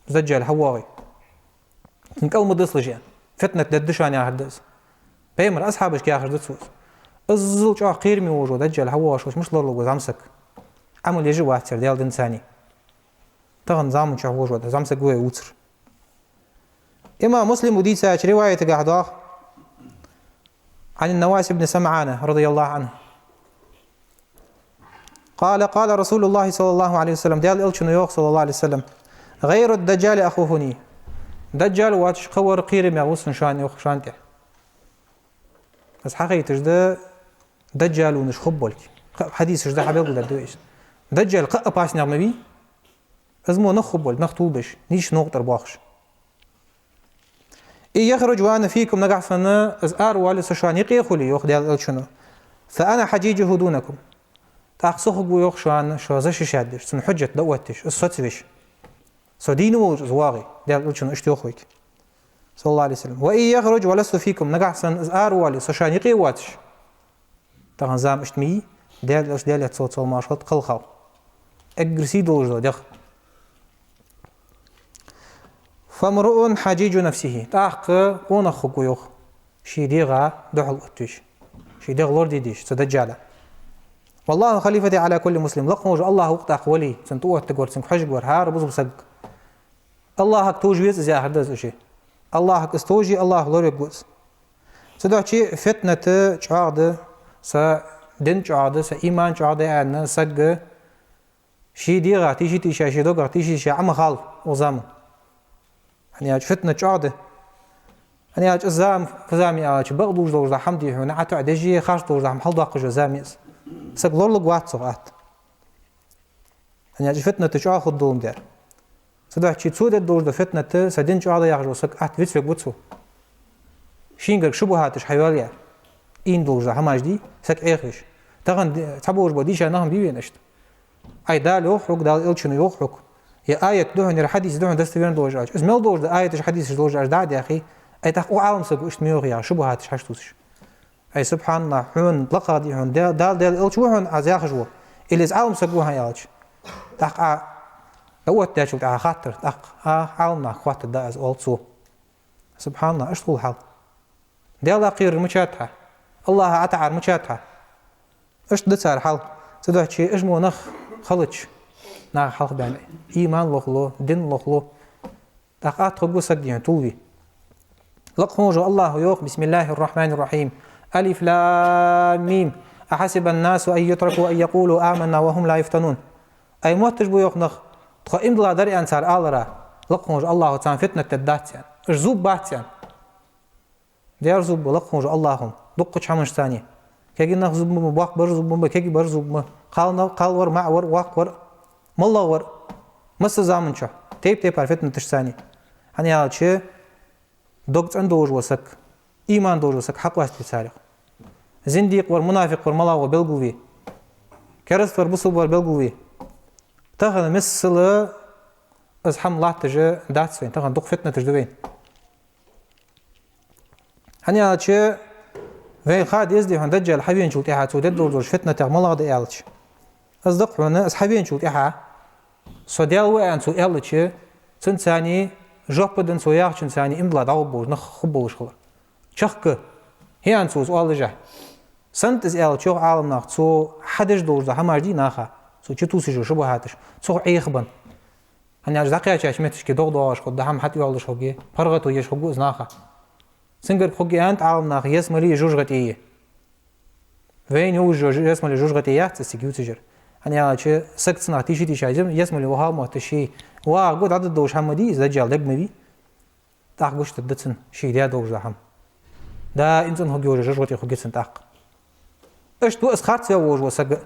Даджал хьавоагӀе, цун кӀал ма дисалаш аьнна, фитнат дергда шоана яхар да из. Пайхамара асхьабашка яхар да цо из. Иззал чӀоагӀа кхераме волаш вола Даджал хьавоагӀаш волча мишта лоралургва зӀамсаг? Ӏамал еш а вац цар Даьла динца. Тахан заман чухь волаш вола зӀамсаг ва вай вувцар. Имам Муслима дийцача риваятагахь доагӀа: عن النواس بن سمعان رضي الله عنه قال: قال رسول الله صلى الله عليه وسلم, Даьла Элчано йоах, صلى الله عليه وسلم: «غير الدجال أخوفني». Даджал воацаш кхы вар кхерамегӀа ва сона шоана, йоах, шоана тӀа. Из хьахайташ да Даджалонаш хургболга. Кхы хьадисаш да хьабелгалдергда вай из. Даджал кхы опаснегӀа ма вий, из мо нах хургболга, нах тувлабеш, нийсача новкъа тӀара боахаш. «إن يخرج وأنا فيكم», нагахьа санна из аравоале, со шоана юкъе хуле, йоах Даьла Элчано, «فأنا حجيجه دونكم». ТӀаккха со хургва, йоах, шоана шо защищать деш, цун хьужжат дӀаоттадеш, из соцавеш. Со дийна волаш из воагӀе, Даьла Элчано иштта йоах вайга, صلى الله عليه وسلم. «وإن يخرج ولست فيكم», нагахьа санна из аравоале, со шоана юкъе воацаш. Тахан зама иштта ма йий, Даьла Элча, Даьла салот-салам-моаршал, кхелхав. Эггара сий долаш дола дегӀ. «فامرؤ حجيج نفسه». ТӀаккха къонах хургва, йоах, ший дегӀа духьалоттавеш, ший дегӀ лорадеш цу Даджала. «والله خليفتي على كل مسلم». Лакха волча АллахӀ ва-кх тӀаккха вали, цунна тӀаоттаргвар, цунга хьожаргвар хӀара бусалба саг. АллахӀага товжаве из, яхар да из ше. АллахӀага из товже, АллахӀ лоравергва из. Цудухьа фитнат чӀоагӀа да, са дин чӀоагӀа да, са иман чӀоагӀа да аьнна, саг ший дегӀах тийша-тийша, ший догах тийша-тийша Ӏо ма хилийта укх заман. ХӀана аьлча фитнат чӀоагӀа да. ХӀана аьлча из зама фу зама я аьлча, бакъдолаш дола хӀама дий хьона, ӀотоӀадеш, харц долаш дола хӀама хьалдоаккхаш йола зама я из. Саг лоралургвац цох атта. ХӀана аьлча фитнат чӀоагӀа хургдолаш да ер. Цудухьа цо дергдолаш да фитнат, са дин чӀоагӀа да яхаш вола саг атта вицвергва цо. Шийгара шубухӀаташ хьайоалаяь, ийна долаш дола хӀамаш дий, саг Ӏехавеш. Тахан ди-, цхьаболаш бола дийша нах ма бий вайна иштта. Ай, Дала йоах хьога, Даьла Элчано йоах хьога, е аят да хьона, е хьадис да хьона достоверно долаш аьлча. Из мел долаш да аяташ, хьадисаш долаш аьлча дӀа а даьхе, ай, тӀаккха укх Ӏаламсаго иштта ма йоах яхаш, шубухӀаташ хьаштувсаш. Ай, субхьаналлахӀ, хьона лакхагӀа дий хьона, Дал-, Дала, Даьла Элча ва хьона Ӏа из яхаш вола, или из Ӏаламсаг ва хьона аьлча. ТӀаккха Ӏа дӀаоттадаьчул тӀехьагӀа хаттар, тӀаккха Ӏа Ӏаламнаха хоаттаргда из, оал цо. СубхьаналлахӀ, иштта хул хьал. Даьлах кхерар мичад хьа? АллахӀах ӀотаӀар мичад хьа? Иштта да цар хьал. Цудухьа уж мо нах хилча, наха хьалха баьнна, иман лохлу, дин лохлу, тӀаккха атта хургва саг дий хьона тувлаве. Лакха волча АллахӀа йоах: بسم الله الرحمن الرحيم. الم. أحسب الناس أن يتركوا أن يقولوا آمنا وهم لا يفتنون. Ай, мотташ ба, йоах, нах, тхо иман дилла дар аьнна цар алара, лакха волча АллахӀа царна фитнат дергдац аьнна, уж зувргбац аьнна. Дера зувргба лакха волча АллахӀа дуккхача хӀамашца. Кегий нах зувргба, боккхий бар зувргба, кегий бар зувргба, кхалнах, кхалвар, маӀавар, воккхавар, моллагӀвар. Масса заман чухь тайп-тайпара фитнаташца. ХӀана аьлча, дог цӀена долаш вола саг, иман долаш вола саг хьакъоаставе царех. Зиндикъ вар, мунафикъ вар малагӀа ва белгалве. Кераста вар, бусалба вар белгалве. Тахан миссел из хӀама латташ дац вайна, тахан дукха фитнаташ да вайна. ХӀана аьлча, Вайна ха деза дий хьона, Даджал хьавеначул тӀехьагӀа цо дергдолаш дола фитнатех малагӀа да аьлча. Из да-кх хьона, из хьавеначул тӀехьагӀа, со Даьла ва аьнна цо аьлча, цунца цхьана жоп а денна, цо яхачунца цхьана иман дилла дӀагӀоргболаш нах хургболаш хилар. Чехка, хӀана цо из оалаш да? Сенна из аьлча, йоах Ӏаламнаха, цо хьадеш долаш дола хӀамаш дий наха, цо чутувсаш йола шубхьаташ, цох Ӏехабенна. ХӀана аьлча дӀакхаьчача метташка догӀа доагӀаш хургда, хӀама хьатӀайоалаш хургья, паргӀато еш хургва из наха. Цунгара хургья аьннад Ӏаламнаха ялсмале а жожагӀате а. Вайна ювцаш йола ялсмале а жожагӀате а яц из цига ювцаш яр. ХӀана аьлча саг цунах тийша-тийша ялсмале ваха ма вац ший. ВагӀаргва, дӀадоалаш хӀама дий из, Даджал дага ма вий. ТӀаккха гуш да цунна ший даь долаш дола хӀама. Даим цӀена хургйолаш йола жожагӀате хургья цунна тӀаккха. Иштта ва из харцваь волаш вола саг.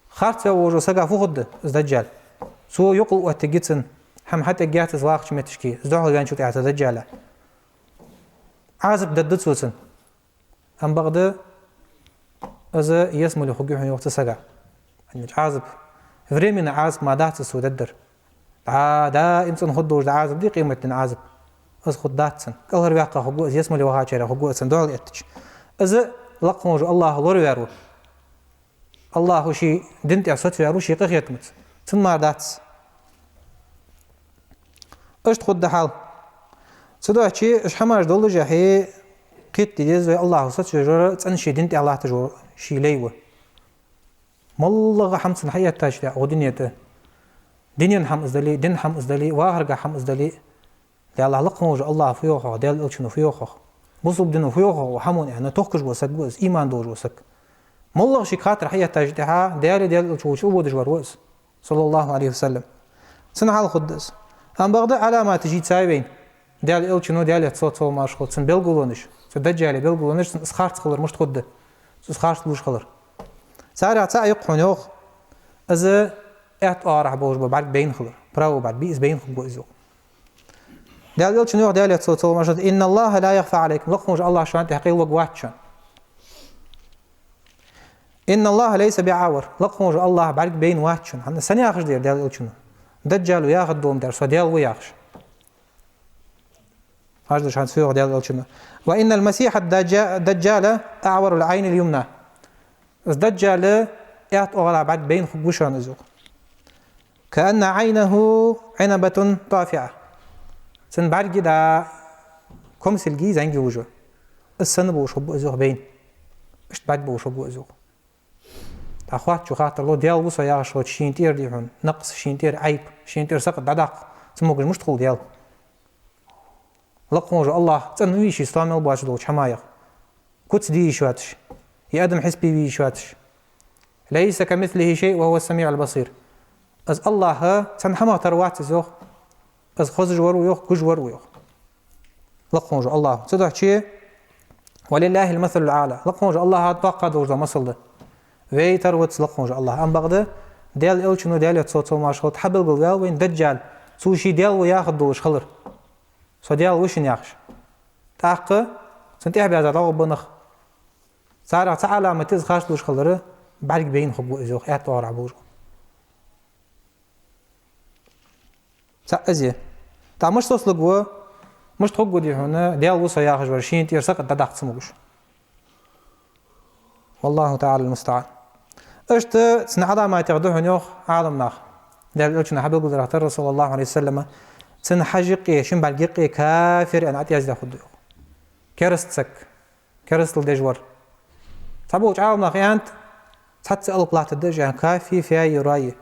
Харцваь волаш волча сага фу хургда из Даджал? Цо юкъал оттаргья цунна, хӀама хьатӀаергьяц из вахача метташка, из духьалваьнначул тӀехьагӀа цу Даджала. Ӏазап дергда цо цунна. Амма бакъда из ялсмале хургья хьона, йоах, цу сага. ХӀана аьлча Ӏазап, временни Ӏазап мара дац из цо дергдар. ДӀа, даим цӀена хургдолаш дола Ӏазап дий, къематдийнахьа Ӏазап, из хургдац цунна. КӀалхарваьккха хургва из, ялсмале вахачарех хургва из цунна духьал эттача. Из лакха волча АллахӀа лораваьр ва. АллахӀа ший дина тӀа соцаваьр ва ший къахетамца. Цунна мара дац. Иштта хургда хьал. Цудухьа уж хӀамаш доллашехь, кхетаде деза вай, АллахӀа соцавеш вар цӀена ший дина тӀа латташ вола ший лай ва. МоллагӀа хӀама цунна хьаэттача тӀехьа укх дунен тӀа, дунен хӀама из дале а, дина хӀама из дале а, вахаргахьа хӀама из дале а, Даьла, лакха волча АллахӀа фу йоах хьох, Даьла Элчано фу йоах хьох, бусалба дино фу йоах хьох, хӀама аьнна, тохкаш вола саг ва из, иман долаш вола саг. МоллагӀа шийга хаттар хьаэттача тӀехьа, Даьла, Даьла Элча волча тӀаводаш вар ва из, صلى الله عليه وسلم. Цун хьал хургда из. Амма бакъда Ӏаламаташ йийцай вайна. Даьла Элчано, Даьлера салот-салам-моаршал хилда цунна, белгалонаш, цу Даджала белгалонаш, цун из харц хилар мишта хургда, цун из харц лувш хилар. Царех цаӀ я-кх хьона, йоах, из аьтта оагӀорахьа болаш бола бӀарг байна хилар, правый бӀарг бий из, байна хургва из, йоах. Даьла Элчано йоах, Даьлера салот-салам-моаршал хилда цунна: «إن الله لا يخفى عليكم». Лакха волча АллахӀ шоана тӀехьа къайлагӀа вац шоана. «إن الله ليس بأعور». Лакха волча АллахӀ бӀарг байна вац шоана. ХӀана, сенна яхаш да ер Даьла Элчано? Даджало яхар долаш дар, со Даьла ва яхаш. Хьажалаш хьона, цо йоах Даьла Элчано: «وإن المسيح الدجا-، الدجال أعور العين اليمنى». Из Даджал аьтта оагӀорахьа бӀарг байна хургва шоана из, йоах. «كأن عينه عنبة طافعة». Цун бӀарг да комсилгий, зӀамигий луш. Из санна болаш хургва из, йоах, байна. Иштта бӀарг болаш хургва из, йоах. ТӀаккха хоаттачо хаттар лу: Даьла ва со яхаш волча шийна тӀера, дий хьона, накъас, шийна тӀера Ӏайп, шийна тӀера сакъат дӀадаккха ца могаш мишта хул Даьла? Лакха волча АллахӀ цӀена ма вий ше, стоа мел боацаш долча хӀамаех. Куц де йиш йоацаш, е адам хьисапе ве йиш йоацаш. «ليس كمثله شيء وهو السميع البصير». Из АллахӀ цхьан хӀамах тара вац из, йоах. Из хозаш вар ва, йоах, гуш вар ва, йоах. Лакха волча АллахӀа. Цудухьа, «ولله المثل الأعلى». Лакха волча АллахӀа доккха долаш дола масал да. Вай тара вац лакха волча АллахӀа. Амма бакъда Даьла Элчано, Даьлера салот-салам-моаршал хилда цунна, хьабелгалваьв вайна Даджал, цо ше Даьла ва яхаш долаш хилар. Со Даьла ва шоана яхаш. ТӀаккха цунна тӀехьабаьзза дӀагӀоргба нах. Царех цхьа Ӏаламат я из харц лувш хилара: бӀарг байна хургва из, йоах, аьтта оагӀорахьа болаш. ЦаӀ из я. ТӀаккха мишта соцалургва, мишта хургва, дий хьона, Даьла ва со яхаш вар шийна тӀера сакъат дӀадаккха ца могаш? والله تعالى المستعان. Иштта цун Ӏаламатех да хьона, йоах Ӏаламнаха, Даьла Элчано хьабелгалдаьрах тара, صلى الله عليه وسلم, цун хьажа юкъе, шин бӀарга юкъе «кафир» аьнна ӀотӀаяздаь хургда, йоах. Кераста саг, керастал деш вар. Цхьаболча Ӏаламнаха аьннад, цхьацца алап латтаргда уж, аьнна, кафи, фаи, раи.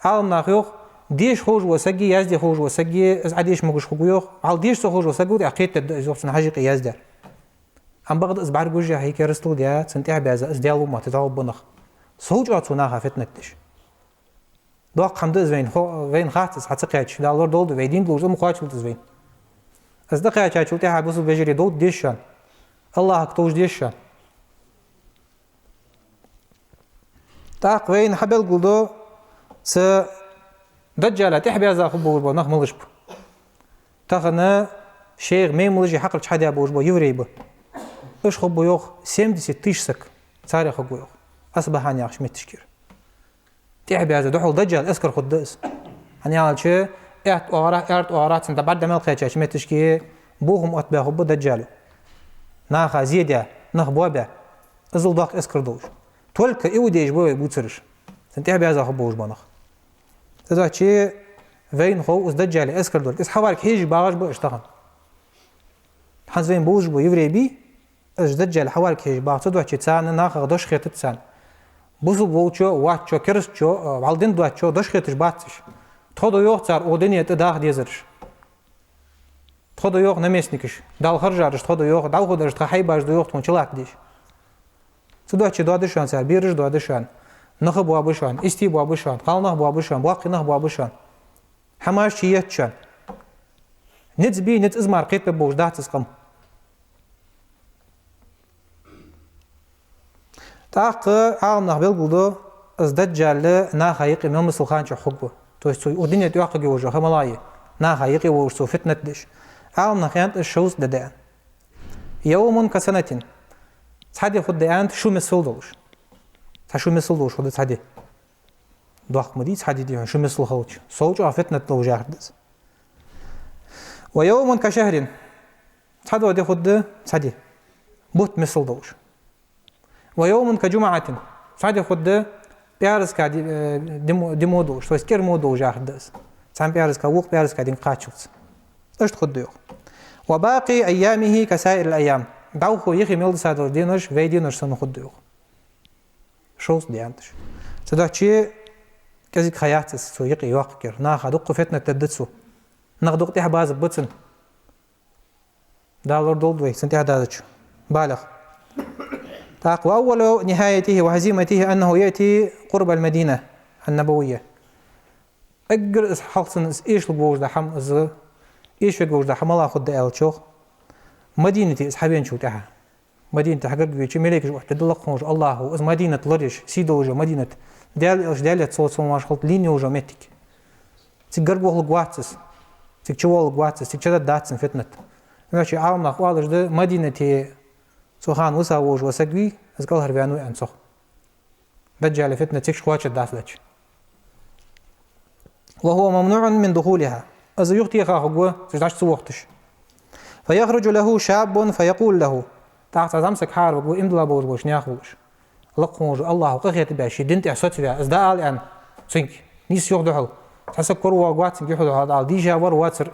Ӏаламнаха йоах, деша ховш вола саги, язде ховш вола саги из Ӏодеша могаш хургва, йоах. Хьал деша ца ховш вола саг ва, тӀаккха кхетаргда из, йоах, цун хьажа юкъе яздаьр. Амма бакъда из бӀаргагуш яхье, керастал даь, цунна тӀехьабаьзза, из Даьла ва ма аьнна дӀагӀоргба нах. Сов чӀоагӀа цо наха фитнат деш. Доккха хӀама да из вайна, хо-, вайна хац из хьа ца кхаьчача, Дала лорадолда, вай дийна долаш ма кхоачалда из вайна. Из дӀакхаьчачул тӀехьагӀа, бусалба вежарий, довда деза шоана. АллахӀага товш деза шоана. ТӀаккха вайна хьабелгалду цу Даджала тӀехьабаьзза хургболаш бола нах малаш ба. Тахан шоайх мемалаши хьакъарча хьадаь болаш бола еврей ба. Уж хургба, йоах, семьдесят тысяч саг. Царех хургва, йоах, Асбахьан яхача метташкара. ТӀехьабаьзза духьал Даджала эскар хургда из. ХӀана аьлча, аьтта оагӀорахьа, аьрда оагӀорахьа, цунна тӀа бӀарг дӀа мел кхаьчача метташка бохам оттабаь хургба Даджало. Наха зе даь, нах боабаь, иззал доккха эскар долаш. Только иудейш ба вай бувцараш. Цунна тӀехьа баьза хургболаш бола нах. Цудухьа вайна хов из Даджала эскар долга. Из хьаварга хьежаш багӀаш ба уж тахан. ХӀанз вайна бувцаш бола еврей бий, уж Даджала хьаварга хьежаш багӀа. Цудухьа царна нахах дош хетац царна. Бусалба волчо, воацачо, керастачо, а, вӀалла дин доацачо дош хеташ бац уж. Тхо да йоах цар укх дунен тӀа даха дезараш. Тхо да йоах наместникаш, Дала харжараш тхо да йоах, дӀахо дараш тха хьайбаш да йоах тхона чулаттадеш. Цудухьа доаду шоана цар, бераш доаду шоана, нах боабу шоана, истий боабу шоана, кхалнах боабу шоана, боккхий нах боабу шоана. ХӀамаш чуетт шоана. Низ бий, низ из мара кхетабергболаш дац из къам. ТӀаккха Ӏаламнаха белгалду, из Даджал наха юкъе мел мисал хана чухь хургва. То есть цо укх дунен тӀа йоаккхаргйолаш йола ха малагӀа я, наха юкъе волаш цо фитнат деш. Ӏаламнаха аьннад, из шовзткъа ди да аьнна. يوم كسنة. Цхьа ди хургда аьннад шу миссел долаш. Цхьа шу миссел долаш хургда цхьа ди. Доккха ма дий цхьа ди, дий хьона, шу миссел хилча. Сов чӀоагӀа фитнат долаш яхар да из. ويوم كشهر. Цхьадола ди хургда цхьа ди. Бутт миссел долаш. ويوم كجمعة. Цхьа ди хургда пӀаьраска ди-, э, ди мо, ди мо долаш, то есть кӀира мо долаш яхар да из. Цхьан пӀаьраска вокх пӀаьраска динга кхаччалца. Иштта хургда йоах. وباقي أيامه كسائر الأيام. ДӀахо юхе мел дисса дола денош вай денош санна хургда йоах. Шовзткъа ди аьннад уж. Цудухьа кӀезига ха яц из цо юкъе йоаккхаргйолаш. Наха дукха фитнат дергда цо. Нах дукха тӀехьабазаргба цунна. Дала лорадолда вай цунна тӀехьадазача балех. ТӀаккха وأول نهايته وهزيمته أنه يأتي قرب المدينة النبوية. Эггара из хьалха цунна из эшалургволаш дола хӀама, из эшавергволаш дола хӀама малагӀа хургда аьлча, Мадинате из хьавеначул тӀехьагӀа. Мадинате хьагаргавеча, малейкаш оттаду лакха волча АллахӀа, из Мадинат лораеш, сий долаш йола Мадинат. Даьла Элча, Даьлера салот-салам хилда, лийнна йолаш йола моттиг. Цига гаргавахалургвац из. Цига чуваллургвац из, цига чударгдац цунна фитнат. Вай Ӏаламнаха оалаш да, Мадинате цу хана виса волаш вола саг вий, из кӀалхарваьннав аьнна цох. Даджала фитнат цига кхоачаргдац лаьча. وهو ممنوع من دخولها. Из юхатеха хургва, цу чу дӀачувохийташ. فيخرج له شاب فيقول له. ТӀаккха цхьа зӀамсаг хьааравергва, иман дилла болаш бола нах волаш. Лакха волча АллахӀа къахетам баь, ший дина тӀа соцаваь, из дӀаала аьнна цунга. Нийсса юха духьал. Цхьа саг коравоагӀаргвац цунга юха духьал, дӀаала дийша вар воацар.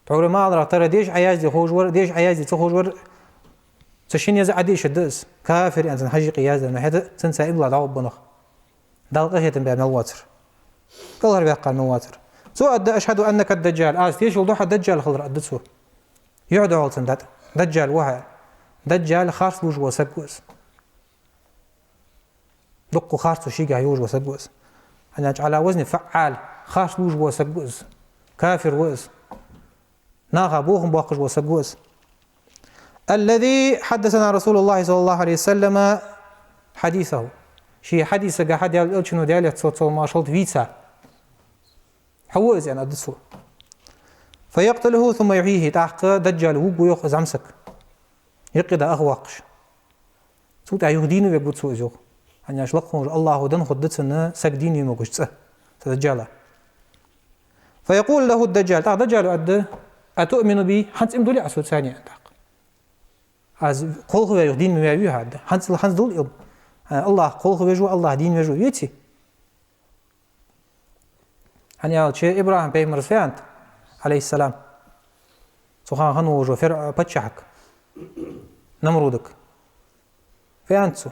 Тхьовра ма аллара, тара деша Ӏоязде ховш вар, деша Ӏоязде ца ховш вар, цу шинне из Ӏодийшад из. Кафир аьнна цун хьажа юкъе яздаь, но хӀаьта цунца иман дилла дӀагӀоргба нах. Далла къахетам баь мел воацар. КӀалхарваьккхар мел воацар. Цо аргда: «أشهد أنك الدجال». Аз тешал ду хьо Даджал хилар, аргда цо. Юхьа духьал цунна дӀатӀа. Даджал ва хьо. Даджал харц лувш вола саг ва из. Дукха харцо шийгахь йолаш вола саг ва из. ХӀана аьлча, على وزن فعال, харц лувш вола саг ва из. Кафир ва из. Наха бохам боаккхаш вола саг ва из. الذي حدثنا رسول الله صلى الله عليه وسلم حديثه. Ший хьадисагахьа Даьла Элчано, Даьлера салот-салам хилда, вийца. Хьо ва из, аьнна, аргда цо. فيقتله ثم يحييه. ТӀаккха Даджал вувргва йоах из зӀамсаг. Юкъе дӀа ах воаккхаш. Цул тӀехьагӀа юха дийна вергва цо из йоах. ХӀана аьлча, лакха волча АллахӀа денна хургда цунна саг дийна ве могаш цӀи, цу Даджала. فيقول له الدجال. ТӀаккха Даджало аргда: «أتؤمن بي؟ ХӀанз иман дуллий Ӏа соца?» — аьнна тӀаккха. Аз кхолхаваь юха дийна ма ваьвий хьо, аргда. ХӀанз, хӀанз дулл иман. АллахӀ кхолхавеш ва, АллахӀ дийна веш ва, веций? ХӀана аьлча, ИбрахӀим пайхамара фу аьннад, عليه السلام, цу хана хинна волаш вола Фир-, паччахьага, Намрудага. Фу аьннад цо?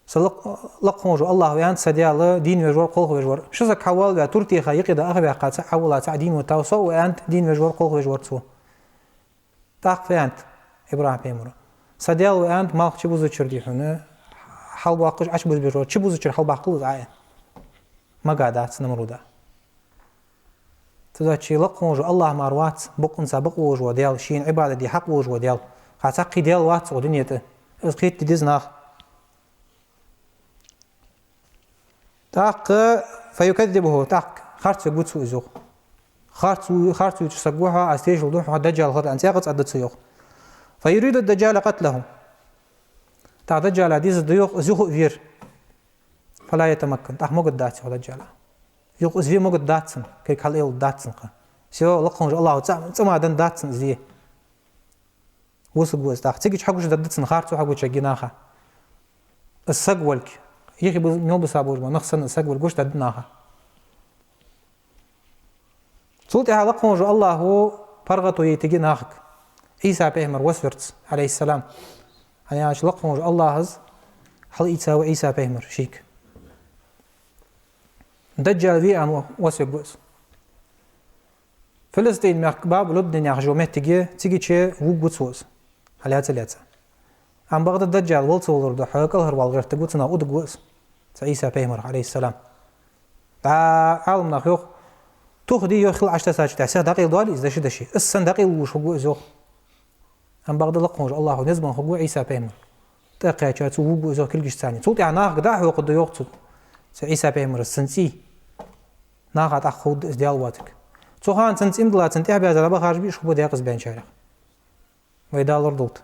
Са лакх-, лакха волаш вола АллахӀ ва, аьннад, са Даьла дийна веш вар, кхолхавеш вар. Ши саг хьавоалаваь, тур теха, юкъе дӀа ах ваьккха, цаӀ хьавола, цаӀ дийна вита, со а ва, аьннад, дийна веш вар, кхолхавеш вар цо. ТӀаккха фу аьннад ИбрахӀим пайхамара? Са Даьла ва, аьннад, малх чубузачар, дий хьона, хьалбоаккхаш, Ӏочубузбеш вар, чубузачар хьалбаккхал из Ӏа, аьнна. Мага дац Намруда. Цудухьа лакха волаш вола АллахӀ мара вац, бокъонца бакъ волаш вола Даьла, шийна Ӏибадат де хьакъ волаш вола Даьла. Кхы цхьаккха Даьла вац укх дунен тӀа. Из кхетаде деза наха. ТӀаккха فيكذبه, тӀаккха харцвергва цо из йоах. Харц ву-, харц вувцаш саг ва хьо, аз тешал ду хьо Даджал хилар, аьнна, цӀи а кхаьчадаь аргда цо йоах. فيريد الدجال قتله. ТӀаккха Даджала дезаргда йоах из юха а вера. فلا يتمكن. ТӀаккха могаргдац йоах Даджала. Юха из ве могаргдац цунна, кхы хьалъайладац цунна кхы. Всё, лакха волаш вола АллахӀа цӀа-, цӀа ма деннадац цунна из ве. Вусаргва из тӀаккха. Цигача хьагучадаргда цунна харцо хьагучаяргья наха. Из саг волга. Юхе бу-, мел биса болаш бола нах санна из саг волга гучадаргда наха. Цул тӀехьагӀа лакха волча АллахӀа паргӀато яйтаргья нахага Ӏийса пайхамар васкъа верца, Ӏалайхи ссалам. ХӀана аьлча лакха волча АллахӀа из хьалъийца ва Ӏийса пайхамар шийга. Даджал ве аьнна васкъа вергва из. Филистин мехка Бабу Лубдин яхаш йола моттиг я, цигача вувргва цо из, хьалаьца-лаьца. Амма бакъда Даджал вала ца валар духьа кӀалхарвала гӀертаргва, цунах уддаргва из, цу Ӏийса пайхамарах, Ӏалайхи ссалам. ДӀа Ӏаламнаха йоах, тух ди йоах хила Ӏочутессача тӀехьа, сиха дӀакъайладоал из деши-деши. Из санна дӀакъайлавувш хургва из йоах. Амма бакъда лакха волча АллахӀа низ бенна хургва Ӏийса пайхамар. ТӀакхаьчача цо вувргва из йоах кулгашца цхьана. Цул тӀехьагӀа нахага дӀахьокхаргда йоах цо, цу Ӏийса пайхамара цун цӀий. Наха тӀаккха ховргда из Даьла воацилга. Цу хана цунца иман дилла, цунна тӀехьабаьзза дӀабахараш бе уж хургба декъаза баьнначарех. Вай Дала лорадолда.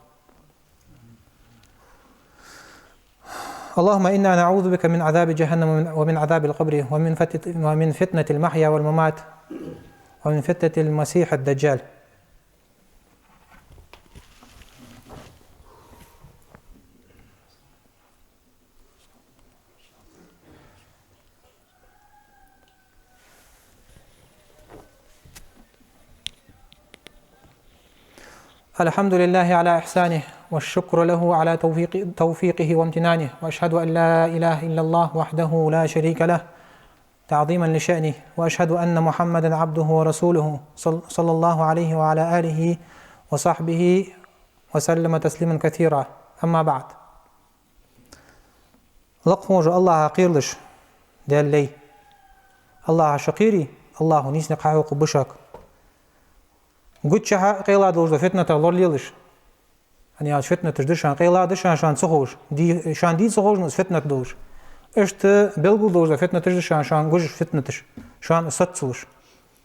اللهم إنا نعوذ بك من عذاب جهنم ومن، ومن عذاب القبر ومن فتنة، ومن فتنة المحيا والممات ومن فتنة المسيح الدجال. الحمد لله على إحسانه، والشكر له على توفيق-، توفيقه وامتنانه، وأشهد أن لا إله إلا الله وحده لا شريك له، تعظيما لشأنه، وأشهد أن محمدا عبده ورسوله، صل-، صلى الله عليه وعلى آله وصحبه وسلم تسليما كثيرا. أما بعد. Лакха волча АллахӀах кхералаш, Даьла лай. АллахӀах ше кхерий, АллахӀа нийса никъ хьахьокхаргба шуга. Гучахьа къайла долаш дола фитнатах лоралелаш. ХӀана аьлча фитнаташ да шоана, къайла да шоана, шоана ца ховш. Ди-, шоана дий ца ховш, но из фитнат долаш. Иштта белгала долаш дола фитнаташ да шоана, шоана гуш фитнаташ. Шоана из соцалуш.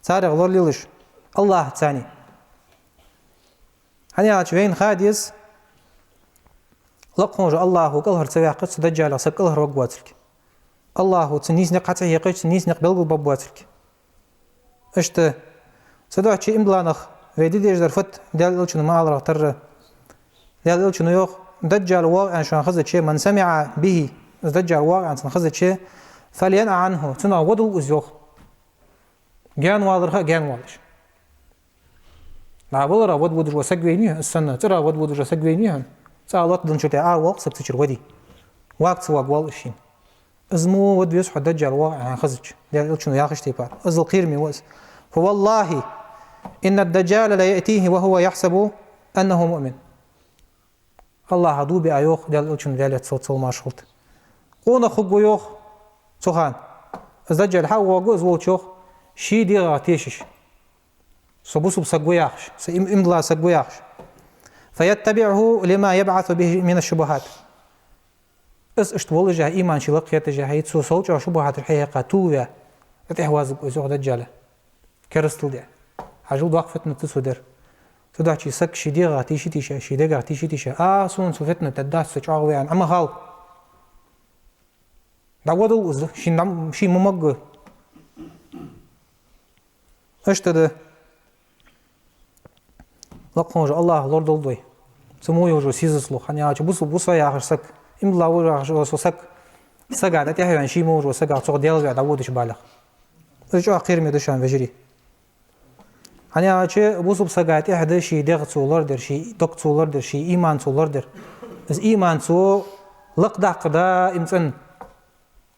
Царех лоралелаш АллахӀаца. ХӀана аьлча вайна ха деза, лакха волча АллахӀа кӀалхара ца ваьккхача, цу Даджалах саг кӀалхарваргвоацилга. АллахӀа цун нийса никъ хьа ца хьекхача, цун нийса никъ белгалбаргбоацилга. Иштта, цудухьа иман дилла нах, вай де дезаш дар фуд, Даьла Элчано ма аллара тара. Даьла Элчано йоах, Даджал воагӀа аьнна шоана хезача, من سمع به, из Даджал воагӀа аьнна цунна хезача, فلينأ عنه, цунах водалва из йоах. Гаьнаваларах а гаьнавалаш. ДӀа валара вад водаш вола саг вайна вий хьона, из санна, цӀера вад водаш вола саг вайна вий хьона. ЦӀа лоаттаденначул тӀехьагӀа ара воал-кх саг цу чура ваде. Вага ца воагӀа воал из шийна. Из мо вада веза хьо Даджал воагӀа аьнна хезача, Даьла Элчано яхача тайпара. Иззал кхераме ва из. فوالله إن الدجال ليأتيه وهو يحسب أنه مؤمن. АллахӀа дув биа йоах, Даьла Элчано, Даьлера салам-моаршал хилда. Къонах хургва йоах цу хана. Из Даджал хьа а воагӀа, из волча йоах, ший дегӀах тешаш. Со бусалба саг ва яхаш, со им-, иман дилла саг ва яхаш. فيتبعه لما يبعث به من الشبهات. Из иштта воллашехь, иман ший лакхеташехь, цо сел чӀоагӀа шубхьаташ хьахьекха тувлаваь, тӀехьавоалавергва из йоах Даджала. Керастал де. Хьажал, доккха фитнат да цо дер. Цудухьа саг ший дегӀах тийша-тийша, ший дегах тийша-тийша, а, сона цу фитнат тӀа дац, со чӀоагӀа ва аьнна, Ӏа ма хала. ДӀаводалва из, шийна дӀа-, шийна ма могга. Иштта да. Лакха волча АллахӀа лорадолда вай цу мо йолча сийсазлох. ХӀана аьлча бусалба ва со яхаш саг, иман дилла ва яхаш вола саг, сага тӀехьаваьнна, ший мо йолча сагах цох Даьла ваь дӀаводача балех. Из чӀоагӀа кхераме да шоана, вежарий. ХӀана аьлча бусалба сага тӀехьа да ший дегӀ цо лорадер, ший дог цо лорадер, ший иман цо лорадер. Из иман цо лакхдаккха даим цӀена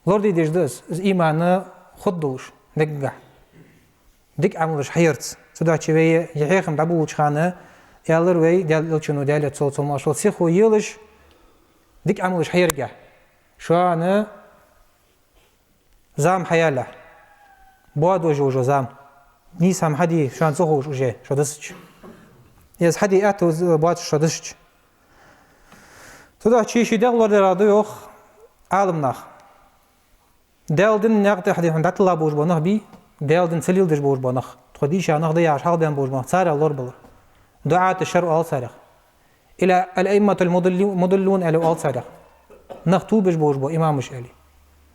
лораде дезаш да из, из иман хургдолаш дегагахь. Дика Ӏамалаш хьаярца. Цудухьа вай ер хьехам дӀаболалуча хана аьлар вай Даьла Элчано, Даьлера салам-моаршал хилда, сихо елаш дика Ӏамалаш хьаяргахь. Шоана зама хьаялалехь. Боадеш йола зама. Нийса хӀама хьаде шоана ца ховш уже, шо дисача. Из хьаде аьттув боацаш шо дисача. Цудухьа ший дегӀ лорадер да йоах Ӏаламнаха. Даьла дина наькъа тӀа хьадехьа дӀатилла болаш бола нах бий, Даьла дин ца леладеш болаш бола нах, тхо дийша нах да яхаш хьалбаьнна болаш бола нах, царех лорабалар. ДуӀату шшарр оал царех. Или الأئمة المضلو-، المضلون аьле оал царех. Нах тувлабеш болаш бола имамаш аьле.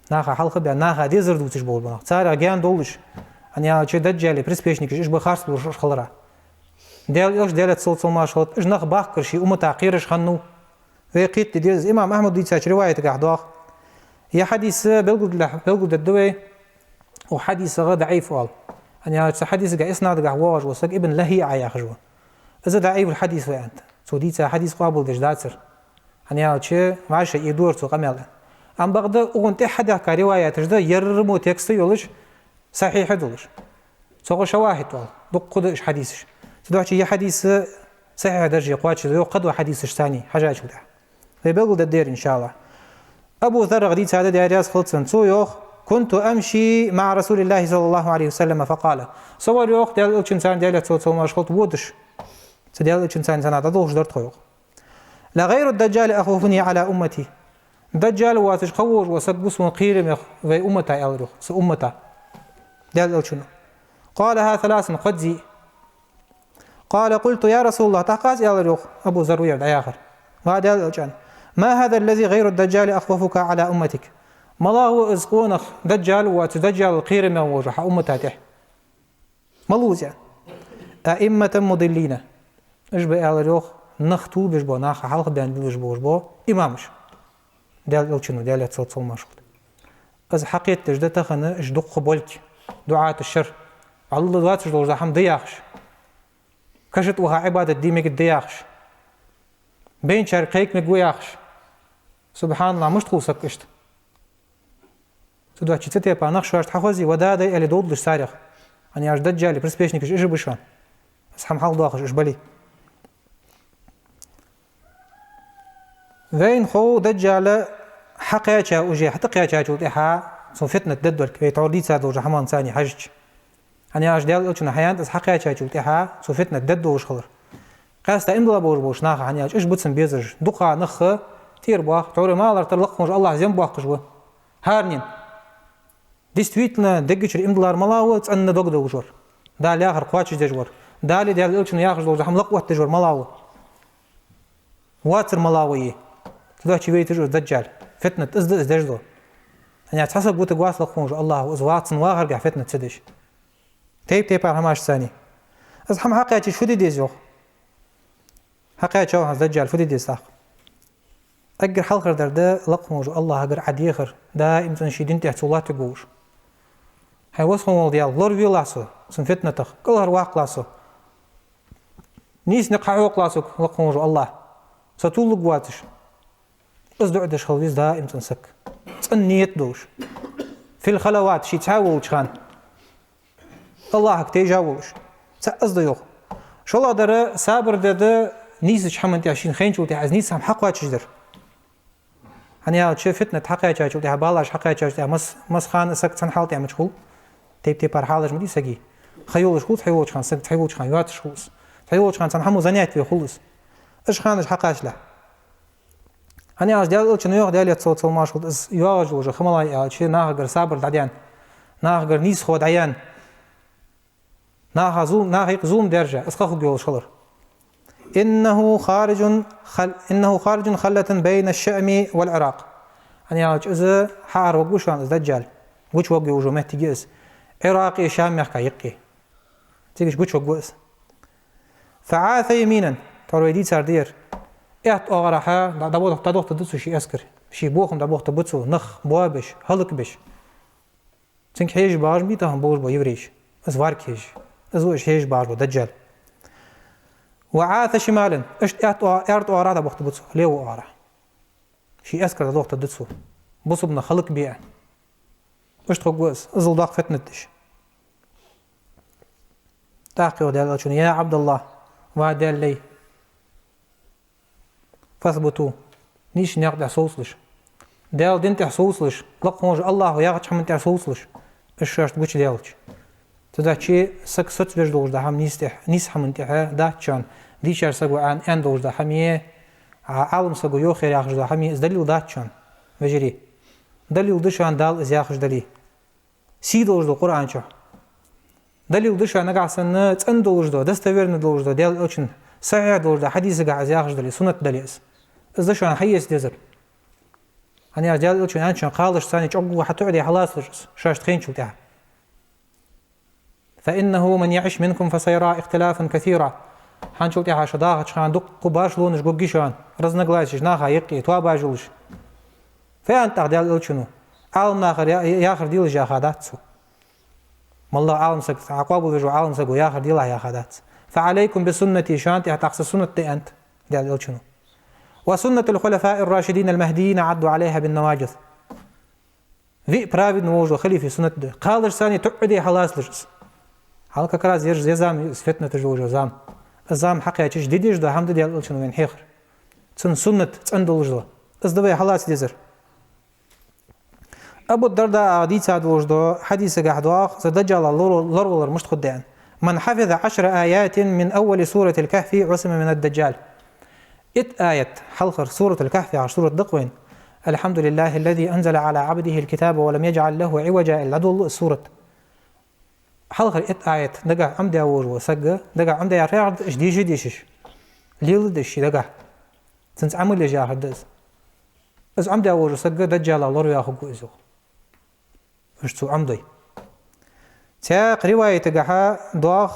Наха хьалха а баь, наха дезар дувцаш болаш бола нах. Царех гаьна довлаш, хӀана аьлча Даджала приспешникаш уж ба, харц болаш уж хиларах. Даьла Элча, Даьлера салот-салам хилда цунна, уж нах бахкар ший умматах кхераш хиннав. Вай кхетаде деза, имам Ахьмада дийцача риваятагахь доагӀа. Ер хьадис белгалде-, белгалдергда вай, укх хьадисага даӀиф оал. ХӀана аьлча цу хьадисагахь иснадагахь воагӀаш вола саг Ибн ЛахӀиӀа яхаш ва. Из даӀифул хьадис ва аьннад. Цо дийца хьадис къоабалдеш дацар. ХӀана аьлча вӀашагӀъийдора цо къамаьл. Амма бакъда укхунна тӀехьа хьадехка риваяташ да, ер мо текст йолаш, сахьихь долаш. Цох шавахӀид оал, дукха да уж хьадисаш. Цудухьа ер хьадис сахьихь дарже кхоачашдергда, йоах, кхыдола хьадисаш царна хьажачул тӀехьа. Вай белгалдергда ер, иншааллахӀ. Абу Зарра дийцад, Даьла раьза хилва цунна, цо йоах: «كنت أمشي مع رسول الله صلى الله عليه وسلم فقال». Со вар, йоах, Даьла Элчанца, Даьлера салот-салам хилда цунна, водаш. Цу Даьла Элчанца цхьана дӀадолхаш дар тхо, йоах. «لغير الدجال أخوفني على أمتي». Даджал воацаш кхы вола саг ва сона кхерамегӀа вай уммата, аьлар, йоах, са уммата. Даьла Элчано. «قالها ثلاثا», кхозза. «قال: قلت: يا رسول الله», тӀаккха аз аьлар, йоах, Абу Зарра вар дӀаяхар. Ва Даьла Элча, «ما هذا الذي غير الدجال أخوفك على أمتك؟» МалагӀа ва из къонах, Даджал воацаш, Даджалал кхерамегӀа волаш хьа уммата тӀа? Малув из? «أئمة مضلين». Уж ба, аьлар, йоах, нах тувлабеш бола, наха хьалхабаьнна лелаш болаш бола имамаш. Даьла Элчано, Даьлера салот-салам хилда цунна. Из хьакхетадеш да тахан уж дукха болга, дуӀаташ шера. Алла доацаш долаш дола хӀама да яхаш. Каша тӀа ваха Ӏибадат де мегаргда яхаш. Бейначарга кхайка мегаргва яхаш. СубхьаналлахӀ, мишта хул саг иштта? Цудухьа цу тайпара нах шоашта хьахозий, ва да дай аьле довдалаш царех. ХӀана аьлча Даджала приспешникаш уж ба шоана. Из хӀама хьалхадоахаш уж бале. Вайна хов Даджал хьакхаьча уже, хьатӀакхаьчачул тӀехьа цун фитнат дергдолга, вай тхьовра дийца долча хӀаманца хьежача. ХӀана аьлча Даьла Элчано хьаяьннай, из хьакхаьчачул тӀехьа цун фитнат дергдолаш хилар. Къаьстта иман дилла болаш болча наха, хӀана аьлча уж ба цунна безаш. Дукха нах тӀера боах, тхьовра ма аллара, тара лакха волча АллахӀа зем боаккхаш ба. ХӀаранена. Действительно, деггачура иман диллар малагӀа ва? ЦӀена дог долаш вар. Дала яхар кхоачашдеш вар. Дала, Даьла Элчано яхаш долча хӀаман лакха оттадеш вар малагӀа ва? Воацар малагӀа ва из? Цудухьа вайташ ва из Даджал. Фитнат из да из деш дола. ХӀана аьлча цхьа саг вутаргвац лакха волча АллахӀа, из вац, цун вахаргахьа фитнат ца деш. Тайп-тайпара хӀамаш царна. Из хӀама хьакхаьчача фу де деза, йоах? Хьакхаьчав хӀанз Даджал, фу де деза тӀаккха? Эггара хьалхардар да лакха волча АллахӀагара Ӏа дехар, даим цӀена ший дина тӀа цо латтаргволаш. ХӀай веза хинна вола Даьла, лоравелахь со цун фитнатах, кӀалхарваккхалахь со. Нийса никъ хьахьокхалахь сога лакха волча АллахӀа, со тувларгвоацаш. Из дуӀа деш хила веза даим цӀена саг. ЦӀена нийят долаш. في الخلوات, ше цхьаь волча хана. АллахӀага тайжа волаш. Цхьаь из да, йоах. ШоллагӀдар сабар де да нийсача хӀаман тӀа, шийна хайначул тӀехьа из нийса хӀама хьакхоачашдар. ХӀана аьлча фитнат хьакхаьчачул тӀехьа, балаш хьакхаьчачул тӀехьа, мас-, масса хана саг цхьан хьала тӀа мича хул. Тайп-тайпара хьалаш ма дий сага. Ха йолаш хул из, хьай волча хана саг, хьай волча хана йоацаш хул из. Хьай волча хана цхьан хӀамо занятве хул из. Уж ханаш хьакхачалехь. ХӀана аьлча Даьла Элчано йоах, Даьлера салот-салам хилда цунна, из йоагӀаш йолча хӀамал яьлча, нахагара сабар дӀадаьнна, нахагара нийсхо дӀаяьнна, наха зул-, наха юкъе зулам даьржа, из кхы хургйолаш хилар. «إنه خارج خل-، إنه خارج خلة بين الشام والعراق». ХӀана аьлча из хьаараваргва шоана, из Даджал. Гучаваргйолаш йола моттиг я из. Ӏиракъи Шами мехка юкъе. Цига гучаваргва из. «فعاث يمينا», тхьовра вай дийцар да ер. Аьтта оагӀорахьа дӀа-, дӀадох-, дӀадохийтаргда цо ший эскар. Ший бохам дӀабохийтаргба цо, нах боабеш, хӀалакбеш. Цунга хьежаш багӀаш бий тахан болаш бола еврейш? Из варга хьежаш. Из ва уж хьежаш багӀаш бола Даджал. «وعاث شمالا», иштта аьтта оа-, аьрда оагӀорахьа дӀабохийтаргба цо, лево оагӀорахьа. Ший эскар дӀадохийтаргда цо. Бусалба нах хӀалакбе. Иштта хургва из, иззал доккха фитнат деш. ТӀаккха йоах Даьла Элчано: «يا عبد الله», ва Даьла лай, «فاثبتوا», нийсача наькъа тӀа совцалаш. Даьла дина тӀа совцалаш, лакха волча АллахӀа яхача хӀаман тӀа совцалаш. Уж шоашта гучадаьлча. Цудухьа саг соцавеш долаш дола хӀама нийса тӀа, нийса хӀаман тӀа дац шоана. Дийшача саго аьнна, аьнна долаш дола хӀама е, Ӏа-, Ӏалам саго йоах яхаш дола хӀама е, из далил дац шоана, вежарий. Далил да шоана Дала из яхаш дале. Сий долаш дола Къуръан чу. Далил да шоана нагахьа санна цӀена долаш дола, достоверно долаш дола, Даьла Элчан сахьихь долаш дола хьадисагахьа из яхаш дале, суннат дале из. Из да шоана хьаэца дезар. ХӀана аьлча Даьла Элчано аьннад шоана, кхалашца цхьана чӀоагӀа хьатоӀаде хьалацалаш из, шоашта хайначул тӀехьа. «فإنه من يعش منكم فسيرى اختلافا كثيرا». ХӀанзчул тӀехьагӀа шо дахача хана дуккха башхалонаш гургья шоана, разногласеш наха юкъе, тоабаш йолаш. Фу аьннад тӀаккха Даьла Элчано? Ӏаламнахара я-, яхар делаш яха дац цо. МоллагӀа Ӏалам саг, Ӏа къоабалвеш вола Ӏалам саго яхар делахь яха дац. «فعليكم بسنتي», шоана тӀехьа тӀаккха са суннат да аьннад Даьла Элчано. «وسنة الخلفاء الراشدين المهديين عضوا عليها بالنواجذ». Виъ праведни волаш дола халифий суннат да. Кхалашца а тоъаргда хьаллацалаш из. Хьал как раз ераш из зама, из фитнаташ долаш дола зама. Из зама хьакхаьчача де дезаш дола хӀама да Даьла Элчано вайна хьехар. Цун суннат цӀена долаш дола. Из да вай хьаллаца дезар. Абу Дардаъа дийца долаш дола хьадисагахь доагӀа, из Даджала лор-, лоравалар мишта хургда аьнна: «من حفظ عشر آيات من أول سورة الكهف عصم من الدجال». Итт аят, хьалхара Суратуль-Кахф яхаш сурат да-кх вайна. «الحمد لله الذي أنزل على عبده الكتاب ولم يجعل له عوجا», аьнна дӀадолалу из сурат. Хьалхара итт аят дагахь Ӏомадаь волаш вола саг, дагахь Ӏомадаь яхар яхар да, уж деша дешаш, леладеш ший дагахь. Цунца Ӏамал еш яхар да из. Из Ӏомадаь волаш вола саг Даджала лораваь хургва из, йоах. Уж цо Ӏомадой. Цхьаькха риваятагахьа доагӀа,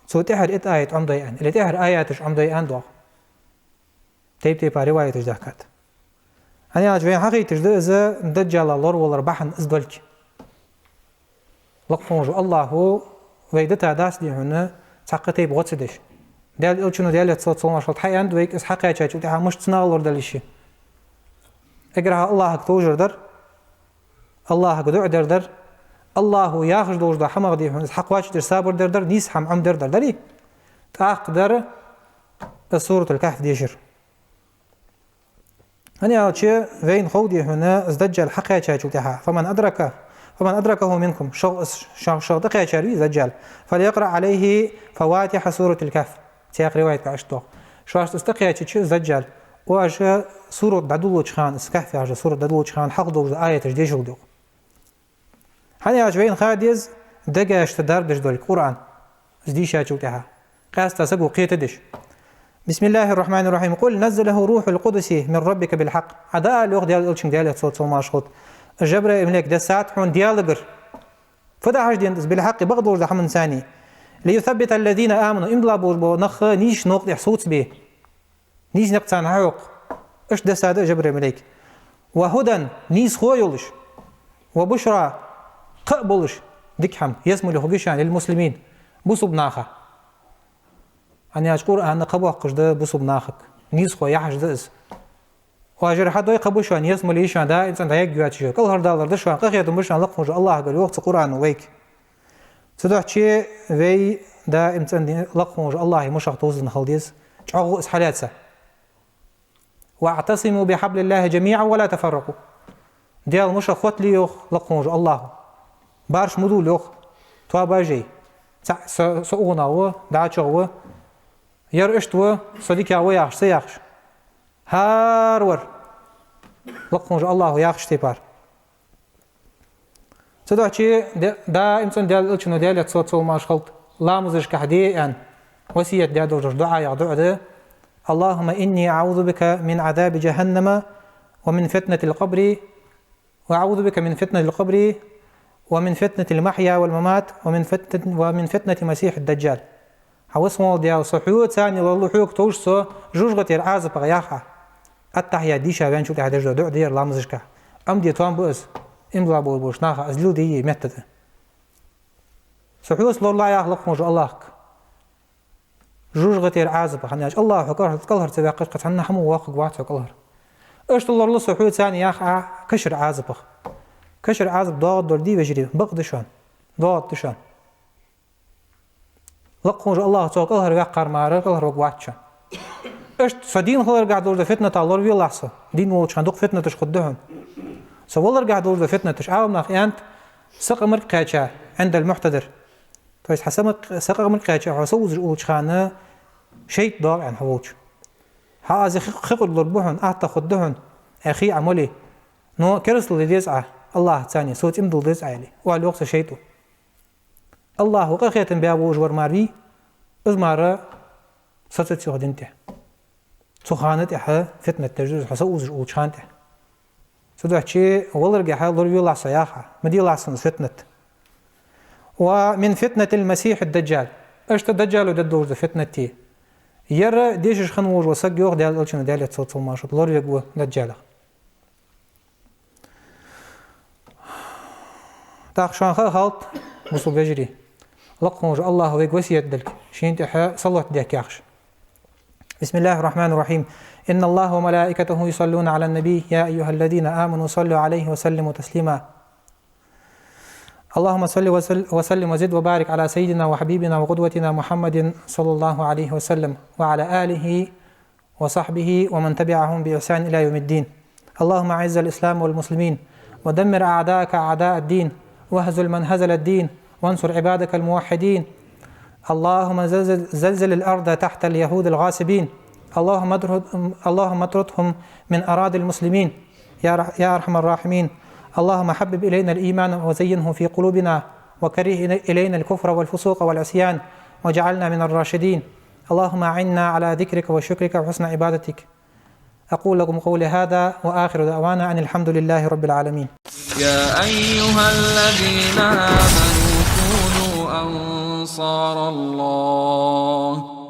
цо тӀехьара итт аят Ӏомадой аьнна, или тӀехьара аяташ Ӏомадой аьнна доагӀа. Тайп-тайпара риваяташ даьхкад. ХӀана аьлча вайна хьахайташ да из Даджала лоравалара бахьан из долга. Лакха волаш вола АллахӀа вай дита дац, дий хьона, цхьаккха тайпа гӀо ца деш. Даьла Элчано, Даьлера салот-салам хилда, хьааьннад вайга, из хьакхаьчачул тӀехьагӀа мишта цунах лорадала йиш я. Эггара хьалха АллахӀага товжар дар, АллахӀага дуӀа дар дар, АллахӀа яхаш долаш дола хӀамах, дий хьона, из хьакхоачашдеш сабар дар дар, нийса хӀама Ӏомадар дар дарий? ТӀаккха дар из Суратуль-Кахф дешар. ХӀана аьлча вайна хов, дий хьона, из Даджал хьакхаьчачул тӀехьагӀа: «فمن أدرك، فمن أدركه منكم», шух-, шух-, шух тӀакхаьчар вий Даджал, «فليقرأ عليه فواتح سورة الكهف». Цхьаькха риваятагахь иштта доагӀа: шоашта из тӀакхаьчача, из Даджал, оаш сурат дӀадолалуча хана, из Кахф яхаш сурат дӀадолалуча хана хьалха долаш дола аяташ дешалда, йоах. ХӀана аьлча вайна ха деза дегашта дарбеш долга Къуръан, из дийшачул тӀехьагӀа къаьстта саго кхетадеш. «بسم الله الرحمن الرحيم. قل نزله روح القدس من ربك بالحق». Ӏа дӀаала, йоах Даьла Элчанга, Даьлера салот-салам хилда, Жабраил малейк дессад хьона Даьлагара. Фу дӀахьажа денад из? «بالحق», бакъдолаш дола хӀаманцеи. «ليثبت الذين آمنوا», иман дилла болаш бола нах нийсача наькъа тӀа совцабе. Нийса никъ царна хьахьокха. Иштта дессад Жабраил малейк. «وهدى», нийсхо йолаш, «وبشرى», кхаъ болаш, дика хӀама, ялсмале хургья шоана, «للمسلمين», бусалба наха. ХӀана аьлча Къуръан кхаъ боаккхаш да бусалба нахага. Нийсхо яхьаш да из. Оаш ер хьадой, кхаъ ба шоана, ялсмале я шоана, даим цӀена дӀаяргйоацаш йола. КӀалхардалар да шоана, къахетам ба шоана лакха волаш волча АллахӀагара, йоах цу Къуръано вайга. Цудухьа вай даим цӀена лакха волаш волча АллахӀа мушах товзаденна хила деза, чӀоагӀа из хьалаьца. «واعتصموا بحبل الله جميعا ولا تفرقوا». Даьла мушах хотале, йоах лакха волаш волча АллахӀа. Бараш ма довла, йоах, тоабаш яй. ЦаӀ со, со укханах ва, дӀачух ва, ер иштта ва, со дикагӀа ва яхаш, ца яхаш. ХӀара вар, лакха волаш волча АллахӀа яхача тайпара. Цудухьа да-, даим цӀена Даьла Элчано, Даьлера салот-салам хилда, ламазашкахь де аьнна васкет даь долаш дола дуӀа яха дуӀа да: «اللهم إني أعوذ بك من عذاب جهنم ومن فتنة القبر، وأعوذ بك من فتنة القبر ومن فتنة المحيا والممات ومن فتنة، ومن فتنة المسيح الدجال». Хьавола Даьла, со хьоца цхьана лоралу хьога товш со жожагӀатера Ӏазапах, яха Ӏа. Аттахьият дийша ваьнначул тӀехьагӀа деш дола дуӀа да ер ламазашкахь. Ӏомаде тоам ба из, иман дилла болаш болча наха из леладе метта да. Со хьоца лоралу, яха лакха волаш волча АллахӀага, жожагӀатера Ӏазапах, хӀана аьлча АллахӀа хьо кӀалхар-, кӀалхара ца ваьккхача, цхьанна хӀамах воаккхаргвац хьо кӀалхара. Иштта лоралу со хьоца цхьана, яха Ӏа, кашара Ӏазапах. Кашара Ӏазап доагӀаргдолга, дий вежарий, бакъ да шоана. ДоагӀаргда шоана. Лакха волаш волча АллахӀа цох кӀалхарваьккхар мара кӀалхарваргвац шоана. Иштта со дийна хиларгахь долаш дола фитнатах лоравелахь со, дийна волча хана дукха фитнаташ хургда хьона. Со валаргахь долаш дола фитнаташ, Ӏаламнаха аьннад, са къамарг кхаьча, عند المحتضر. То есть хьа са ма-, са къамарг кхаьча, хьо са узаш уллача хана шайтӀа доагӀа аьнна хьо волча. Хьа аз хи-, хи къуд лорабу хьона, атта хургда хьона, Ӏа хий Ӏа моле. Но керастал де деза Ӏа АллахӀаца цхьана, соца иман дилла деза Ӏа, аьле, оал, йоах, цу шайтӀо. АллахӀа къахетам баь волаш вар мара вий, из мара сацац цу дина тӀа. Цу хана тӀехьа фитнат деш да из, хьо са узаш уллача хана тӀа. Цудухьа валаргахь лоравелахь со, яха Ӏа, ма делахь сона из фитнат. «ومن فتنة المسيح الدجال». Иштта Даджало деш долаш дола фитнат, Ер дешаш хинна волаш вола саг, йоах Даьла Элчано, Даьла раьза хилва цунна, маьрша лоравергва Даджалах. ТӀаккха шоана ха а хилда, бусалба вежарий, лакха волча АллахӀа вайга васкет делга, шийна тӀехьа салот дехка яхаш. بسم الله الرحمن الرحيم. إن الله وملائكته يصلون على النبي، يا أيها الذين آمنوا صلوا عليه وسلموا تسليما. اللهم صل وسل-، وسلم وزد وبارك على سيدنا وحبيبنا وقدوتنا محمد صلى الله عليه وسلم وعلى آله وصحبه ومن تبعهم بإحسان إلى يوم الدين. اللهم أعز الإسلام والمسلمين، ودمر أعداءك أعداء الدين، واهزم من هزم الدين، وانصر عبادك الموحدين. اللهم زلزل، زلزل الأرض تحت اليهود الغاصبين. اللهم اطرد، اللهم اطردهم من أراضي المسلمين. يا رح-، يا أرحم الراحمين. اللهم حبب إلينا الإيمان وزينه في قلوبنا، وكره إلينا الكفر والفسوق والعصيان، واجعلنا من الراشدين. اللهم أعنا على ذكرك وشكرك وحسن عبادتك. أقول لكم قولي هذا، وآخر دعوانا أن الحمد لله رب العالمين. يا أيها الذين آمنوا كونوا أنصار الله.